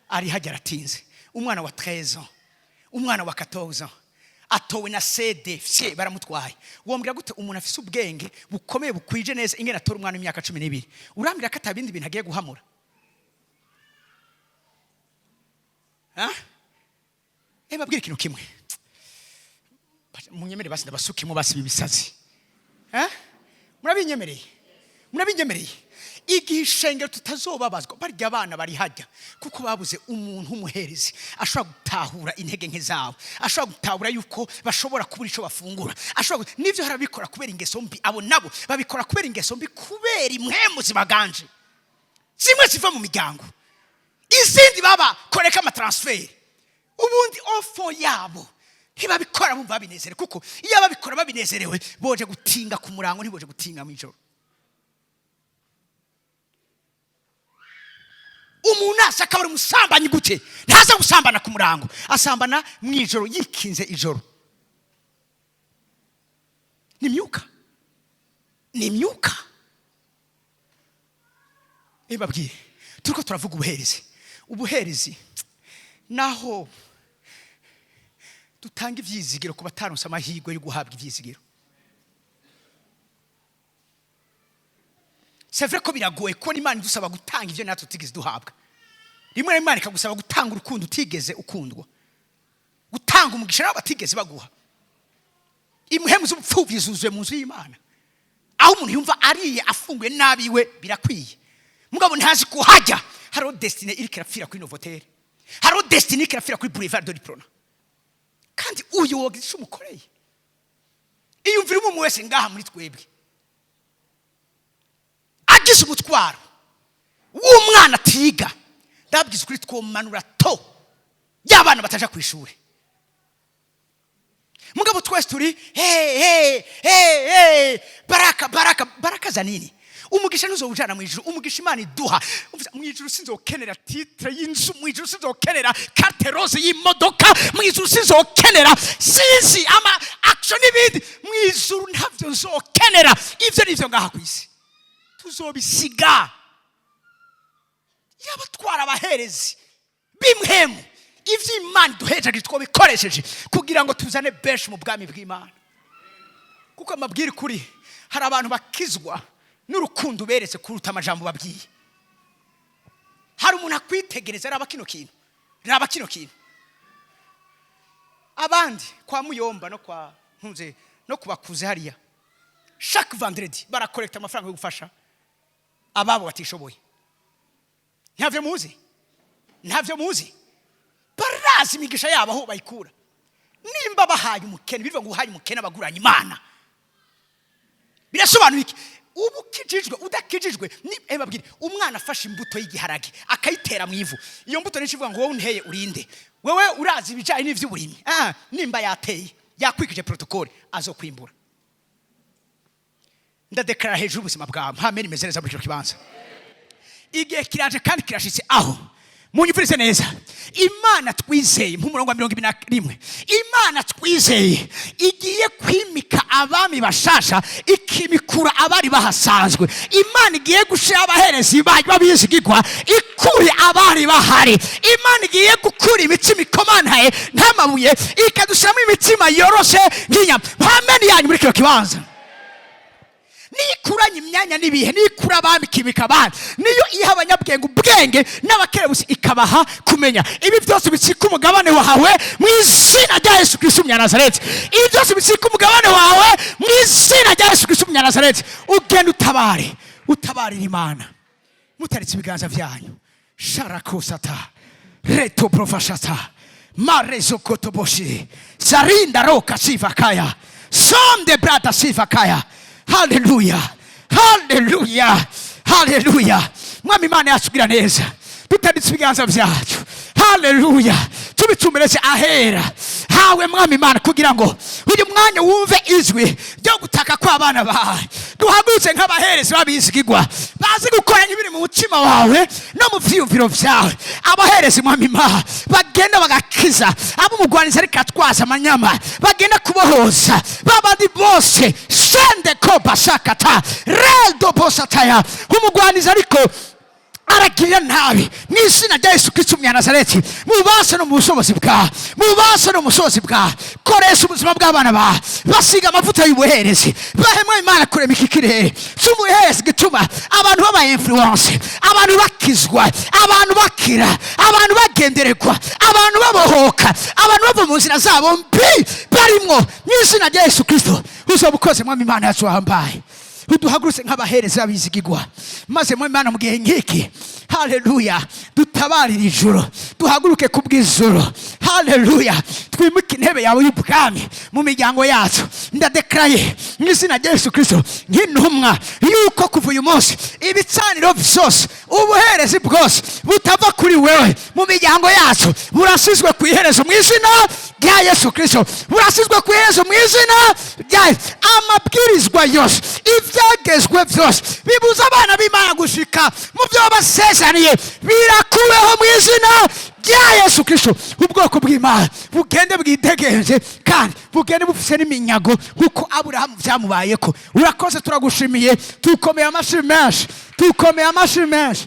ari hajya aratinze, umwana wa 13 ans." Umwana wa 14 atowe na CD fye, baramutwaye. Wombwira gute umuntu afise ubwenge bukomeye, bukwije neza, ingene atora umwana w'imyaka 12? Urambwira ko atabindi bintu agiye guhamura? Ha? Babwire ikintu kimwe, munyemere basi ndabasukemo basi ibisazi. Eh? Murabinyemereye? Murabinyemereye? Igihe ishengero tutazobabazwa, barya abana bari hajya kuko babuze umuntu w'umuherezi ashobora gutahura intege nke zabo, ashobora gutahura yuko bashobora kubura icyo bafungura, ashobora nivyo harabikora kubera ingeso mbi. Abo nabo babikora kubera ingeso mbi, kubera impwemu zibaganje, zimwe ziva mu miryango, izindi baba koreka ama transfert. Ubundi ofo yabo ntibabikora bumva babinezerewe, kuko iyo babikora babinezerewe boje gutinga ku murango, ntiboje gutinga mu ijoro. Umuntu asa akaba ari umusambanyi gute? Ntaza gusambana ku murango, asambana mu ijoro, yikinze ijoro. Ni imyuka, ni imyuka. Babwire, turiko turavuga ubuherezi. Ubuherezi naho dutanga ivyizigiro ku bataronse amahirwe yo guhabwa ivyizigiro. C'est vrai ko biragoye kubona Imana idusaba gutanga ivyo natwe tutigeze duhabwa. Rimwe na rimwe Imana ikagusaba gutanga urukundo utigeze ukundwa, gutanga umugisha nabo batigeze baguha. Impwemu z'ubupfuvyi zuzuye mu nzu y'Imana, aho umuntu yumva ariye afunguye nabi iwe birakwiye, mugabo ntazi kuhajya. Hariho destiny iriko irapfira kuri Novotel, hariho destiny iriko irapfira kuri Boulevard de l'Uprona, kandi uyu wogize ico umukoreye. Iyumvira umwe wese ngaha muri twebwe agize umutwaro w'umwana atiga, ndababwiza ukuri, twomanura to y'abana bataja ku ishuri. Mugabo twese turi he he he he, baraka baraka baraka za nini? Umugisha ntuzowujana mu ijuru. Umugisha Imana iduha mu ijuru, sinzokenera titre y'inzu mu ijuru, sinzokenera carte rose y'imodoka mu ijuru, sinzokenera sinzi ama action n'ibindi mu ijuru, ntavyo nzokenera. Ivyo nivyo ngaha ku isi tuzobisiga. Yabatwara abaherezi b'imhemu, ivyo Imana iduhejeje twabikoresheje kugira ngo tuzane benshi mu bwami bw'Imana. Kuko amabwire kuri, hari abantu bakizwa n'urukundo beretse kuruta amajambo babwiye. Hari umuntu akwitegereza, raba kino kintu, raba kino kintu. Abandi kwa Muyomba no kwa ntunze no kubakuze hariya, chaque vendredi barakolekta amafaranga yo gufasha ababo batishoboye. Ntavyo muzi? Ntavyo muzi? Barazi imigisha yabo aho bayikura. Nimba bahaye umukene, bivuga ngo uhaye umukene abaguranye Imana. Birasobanuye iki? Ubu ukijijwe, udakijijwe, ni babwire, umwana afashe imbuto y'igiharage akayitera mu ivu, iyo mbuto nico ivuga ngo wowe unteye urinde, wewe urazi ibijanye n'ivy'uburimyi. Nimba yateye yakwikije protocole, azokwimbura. Ndadeklara hejuru y'ubuzima bwawe, mpamene imeze neza muri kino kibanza. Igihe kiraje kandi kirashitse aho munyumvirize neza. Imana twizeye nk'umurongo wa 21, Imana twizeye igiye kwimika abami bashasha, ikimikura abari bahasanzwe. Imana igiye gushira abaherezi bayo babizigirwa, ikure abari bahari. Imana igiye gukura imitima ikomantaye nk'amabuye, ikadushiramo imitima yoroshe nk'inyama. Mpamene yanyu muri kino kibanza. Nikuranye imyanya n'ibihe, nikura abami ikimika abandi, niyo iha abanyabwenge ubwenge n'abakerebusi ikabaha kumenya. Ibi byose bitsika umugabane wawe mu izina rya Yesu Kristo umunyanazareti. Ibi byose bitsika umugabane wawe mu izina rya Yesu Kristo umunyanazareti. Ugenda utabare, utabarira Imana. Mutaritse ibiganza byanyu, sharakosata reto profashata marezokotoboshi sarinda roka sivakaya sonde brata sivakaya. Haleluya, haleluya, haleluya. Mwami Imana yacu, gira neza. Dutanditse ibiganza byacu, haleluya, tubitumbereze ahera hawe, Mwami Imana, kugira ngo uyu mwanya wumve ijwi ryo gutaka kw'abana bawe. Duhagurutse nk'abaherezi babizigirwa, bazi gukora ibiri mu mutima wawe no mu vyiyumviro vyawe. Abaherezi, Mwami Imana, bagenda bagakiza abo umugwanizi ariko atwaza amanyama, bagenda kubohoza babandi bose. Sende ko basakata redo bosataya umugwanizi ariko Aragirira nabi mu izina rya Yesu Kristo Umunyanazareti, mubasha no mu bushobozi bwawe, mubasha no mu bushobozi bwawe. Koresha ubuzima bw'abana bawe, basiga amavuta y'ubuherezi, bahemwe Imana kurema iki kirere cy'ubuherezi gituma abantu baba influence, abantu bakizwa, abantu bakira, abantu bagendererwa, abantu babohoka, abantu bava mu nzira zabo mbi barimwo. Mu izina rya Yesu Kristo, uzoba ukoze, Mwami Imana yacu wahambaye. Uduhagurutse nk'abahereza b'abizigigwa, maze mu Imana mu gihe nk'iki, haleluya, dutabarire ijoro, duhaguruke ku bw'ijoro, haleluya, twimuke intebe yawe y'ubwami mu miryango yacu. Ndadekaraye mu izina rya Yesu Kristo nk'intumwa yuko kuva uyu munsi ibicaniro byose, ubuherezi bwose butava kuri wewe mu miryango yacu burasizwe ku iherezo mu izina rya Yesu Kristo, burasizwe ku iherezo mu izina rya. Amabwirizwa yose, ibyagezwe byose bibuza abana b'Imana gushika mu byo basezeraniye birakuweho mu izina rya Yesu Kristo. Ubwoko bw'Imana bugende bwitegenje kandi bugende bufise n'iminyago nk'uko Aburahamu byamubayeko. Urakoze, turagushimiye, tukomeye amashyi menshi, tukomeye amashyi menshi.